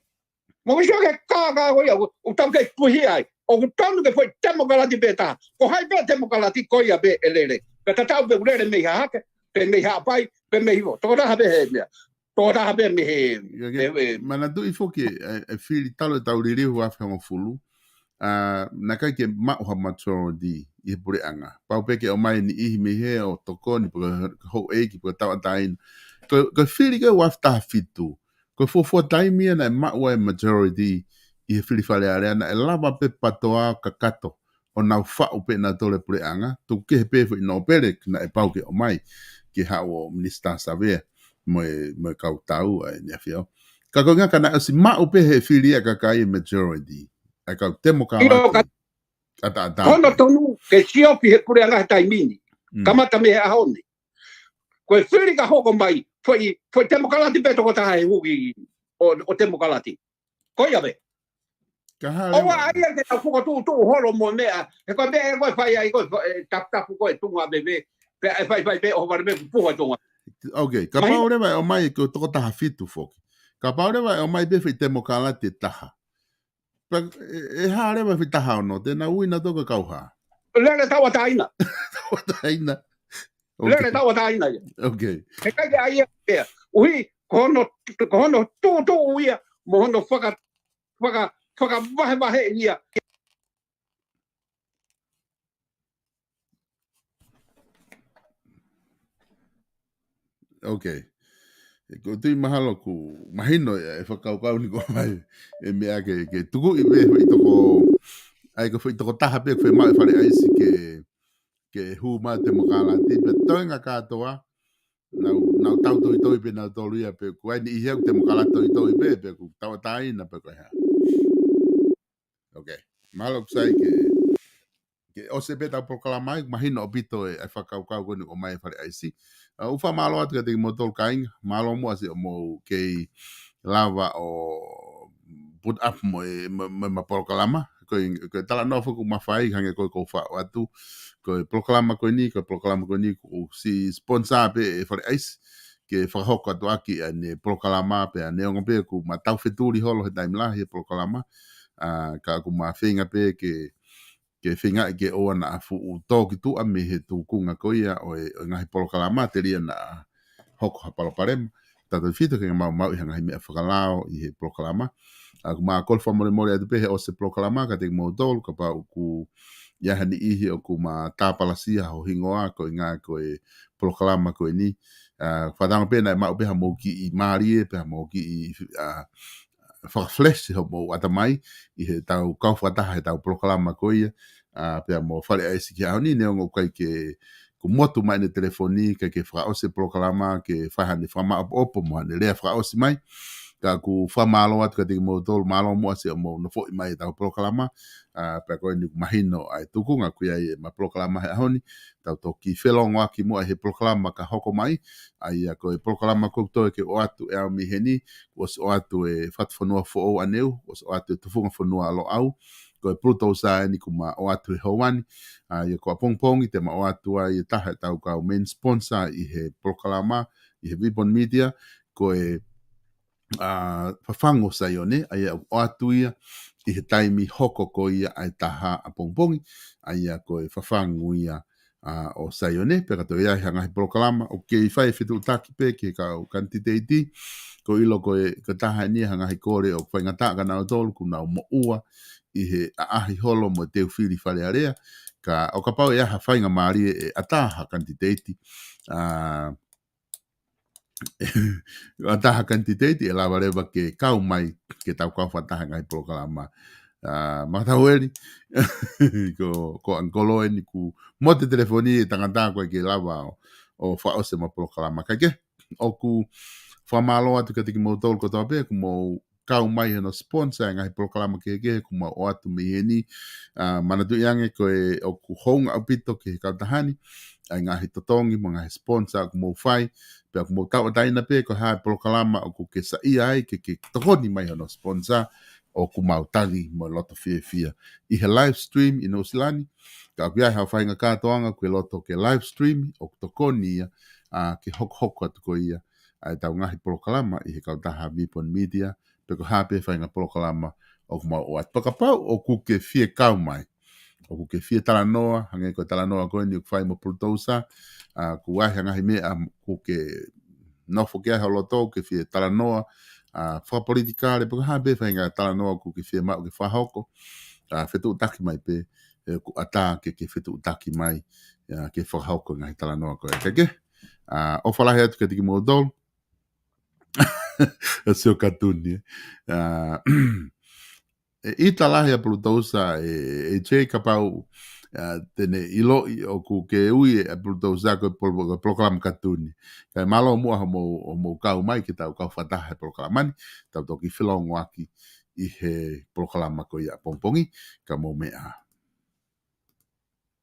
Mo ke sio ki he kākā ko ia, ʻoku, ʻoku tau kei puhi ai. ʻOku tonu ke foʻi temokalati pē taha. Ko hai pē temokalati ko ia pē ʻe lele. Pea tatau pē ʻoku lele mei Hahake, pe mei Haʻapai, pe mei Hifo. Tokotaha pē he meʻa. Tokotaha pē mei he, ia ke, he, he manatuʻi foki e, e fili talu e tau liliu ua afe hongofulu, ʻa, naʻe ʻikai ke maʻu ha majority ʻi he puleʻanga. Pau pē ke ʻomai e niʻihi mei hē ʻo tokoni, pe ko e houʻeiki, pe ko e tauʻatāina. Ko, ko e fili ko ē ua afe taha fitu, ko e fuofua taimi ia naʻe maʻu ai e majority ʻi he fili Fale Alea, naʻe lava pē PATOA ʻo kakato ʻo nau faʻu pē nautolu e puleʻanga, tuku kehe pē foʻi nōpele naʻe pau ke ʻomai ke haʻu ʻo Minisitā Savea mo e, mo e kau tau ʻa ʻEne ʻAfio. Ka ko e ʻuhinga ka naʻe ʻosi maʻu pē he fili ʻa e kakai e majority, ʻa e kau Temokalati. ʻIo, ka ʻataʻatā. Ko hono tonu ke siofi he puleʻanga he taimi ni. Mm. Kamata mei he ʻaho ni. Ko e fili ka hoko mai, foʻi, foʻi Temokalati pē tokotaha he huki ʻo, ʻo Temokalati. Ko ia pē. Ka hale ʻOua ʻai ke tau fokotuʻutuʻu holo mo e meʻa, he ko e meʻa ʻe ko e fai ai ko e fa-, e taputapu ko e tuʻunga veve, pea ʻe faifai pē ʻo vale pē puha tuʻunga. Ok, kapau leva ʻe ʻomai ko e tokotaha fitu foki. Kapau leva ʻe ʻomai pē foʻi Temokalati ʻe taha. Pea ʻe, ʻe hā leva foʻi taha ono, te nau ui nautolu ko e kau hā? Lele tauʻatāina. Tauʻatāina. Ok. Lele tauʻatāina ia. Ok. He ʻikai ke ʻai ia pea. ʻUhi, ko hono, ko hono tuʻutuʻu ia, mo hono faka-, faka-, fakavahevahe ia. Ok. ʻE, ko e tui mahalo ʻoku mahino e, e fakakaukau ni ko mai. E meʻa ke, ke tukuʻi pē foʻi toko, ʻai ko e foʻi tokotaha pē ʻoku fiemaʻu ʻe Fale ʻAisi ke, ke hū mai Temokalati, pea toenga kātoa, nau, nau tau toitoi pē nautolu ia pe ʻoku ʻi ai e niʻihi ʻoku Temokalati toitoi pē, pe ʻoku tauʻatāina pe ko e hā. Ok. Mahalo ʻoku sai ke, ke ʻosi pē ʻetau polokalama ai, mahino ʻaupito e, e fakakaukau ko eni ʻoku ʻomai ʻe Fale ʻAisi. ʻA, ʻoku ou fakamālō atu kiate kimoutolu kāinga, mālō muʻa siʻomou kei lava ʻo put up mo e, mo, mo ʻema polokalama. Ko e, ko e talanoa foki ʻoku mafai, hangē ko e ʻoku ou faʻu atu, ko e polokalama ko eni, ko e polokalama ko eni ʻoku ʻosi sponsor pē ʻe Fale ʻAisi ke fakahoko atu ʻaki ʻene polokalama pea neongo pē ʻoku ma tau fetuli holo he taimi lahi he polokalama, ʻa, ka ʻoku ma feinga pē ke, ke feingaʻi ke ʻoua naʻa fuʻu tō ki tuʻa mei he tūkunga ko ia ʻo e, ʻo e ngaahi polokalama, telia naʻa hoko ha palopalema. Tautautefito ke maumauʻi ha ngaahi meʻa fakalao ʻi he polokalama. ʻA, ʻoku ma kole fakamolemole atu pē he ʻosi e polokalama kiate kimoutolu, kapau ʻoku ʻi ai ha niʻihi ʻoku ma tāpalasia ho hingoa koeʻuhi ko e polokalama ko eni. ʻA, fakatauange pē naʻe maʻu pē haʻamou kiʻi mālie, pe haʻamou kiʻi, ʻa, fakaflesh hoʻomou ʻatamai ʻi heʻetau kau fakataha heʻetau polokalama ko ia, ʻa, pea mo Fale ʻAisi ki he ʻaho ni, neongo ʻoku ʻikai ke, kuo motu mai ʻene telefoni, ʻikai ke fakaʻosi e polokalama, ke fai haʻane fakamāʻopoʻopo mo haʻane lea fakaʻosi mai. Ka ʻoku ou fakamālō atu kiate kimoutolu, mālō muʻa siʻomou nofoʻi mai ʻetau polokalama, ʻa, pea ko eni ʻoku mahino ʻa e tūkunga ʻoku ʻi ai ʻema polokalama he ʻaho ni, tau toki felongoaki muʻa he polokalama ka hoko mai, ʻa ia ko e polokalama ʻoku ou toe ke ʻoatu ʻe au mei heni, kuo ʻosi ʻoatu e Fatufonua Foʻou ʻaneu, kuo ʻosi ʻoatu e Tufunga Fonua Loʻau, ko e Pluto Saione ʻoku ma ʻoatu he houa ni, ʻa ia ko ʻapongipongi te ma ʻoatu ai e taha ʻetau kau main sponsor ʻi he polokalama, ʻi he Vipon Media, ko e ʻa, Fafangu ʻo Saione, ʻa ia ʻoku ʻoatu ia ʻi he taimi hoko ko ia ʻa e taha ʻapongipongi, ʻa ia ko e Fafangu ia, ʻa, ʻo Saione, pea ka toe ʻi ai ha ngaahi polokalama, ʻoku kei fai e fetuʻutaki pē ki he kau kanititeiti, ʻoku ou ʻilo ko e, ko e taha eni ha ngaahi kole ʻoku faingataʻa kia nautolu, ʻoku nau moʻua ʻi he ʻaʻahi holo mo e teu fili Fale Alea, ka ʻo kapau ʻe ʻi ai ha faingamālie ʻe ʻatā ha kanititeiti, ʻa, ʻatā ha kanititeiti ʻe lava leva ke kau mai ke tau kau fakataha he ngaahi polokalama. ʻA, Makataueli, ko, ko Uncle eni ʻoku motu e telefoni e tangata ʻoku ʻikai ke lava ʻo, ʻo fakaʻosi ʻema polokalama. Kae kehe, ʻoku ou fakamālō atu kiate kimoutolu kotoa pē ʻoku mou kau mai hono sponsor e ngaahi polokalama kehekehe ʻoku mau ʻoatu mei heni. ʻA, manatuʻi ange ko e ʻoku hounga ʻaupito ki he kautaha ni ʻa e ngaahi totongi mo e ngaahi sponsor ʻoku mou fai, pea ʻoku mou tauʻatāina pē ko e hā e polokalama ʻoku ke saiʻia ai ke, ke tokoni mai hono sponsor, ʻoku mau tali mo e loto fiefia ʻi he live stream ʻi Nuʻusila ni. Ka ʻoku ʻi ai haʻo faʻahinga kātoanga ʻoku ke loto ke live stream, ʻoku tokoni ia, ʻa, ke hokohoko atu ko ia ʻa ʻetau ngaahi polokalama ʻi he kautaha Vipon Media, pe ko e hā pē faʻahinga polokalama ʻoku mau ʻoatu. Pea kapau ʻoku ke fie kau mai, ʻoku ke fie talanoa, hangē ko e talanoa ko eni ʻoku fai mo Pluto Saione, ʻa, ʻoku ʻi ai ha ngaahi meʻa ʻoku ke nofo ki ai ho loto ke fie talanoa, ʻa, fakapolitikale, pe ko e hā pē faʻahinga talanoa ʻoku ke fie maʻu ke fakahoko, ʻa, fetuʻutaki mai pē, ʻoku ʻatā ke ke fetuʻutaki mai, ʻa, ke fakahoko e ngaahi talanoa ko ē. Ke ke, ʻa, ʻofa lahi atu kiate kimoutolu. ʻA, sio katuni, ē. ʻA, ʻe ʻita lahi ʻa Pulutousa, ʻe, ʻe Jay, kapau, ʻa, te ne ʻiloʻi ʻoku ke ui ʻa Pulutousa ko e polo-, ko e polokalama katuni. Kae mālō muʻa hoʻomou, hoʻomou kau mai ke tau kau fakataha he polokalama ni, tau toki felongoaki ʻi he polokalama ko ia ʻapongipongi, ka mou meʻa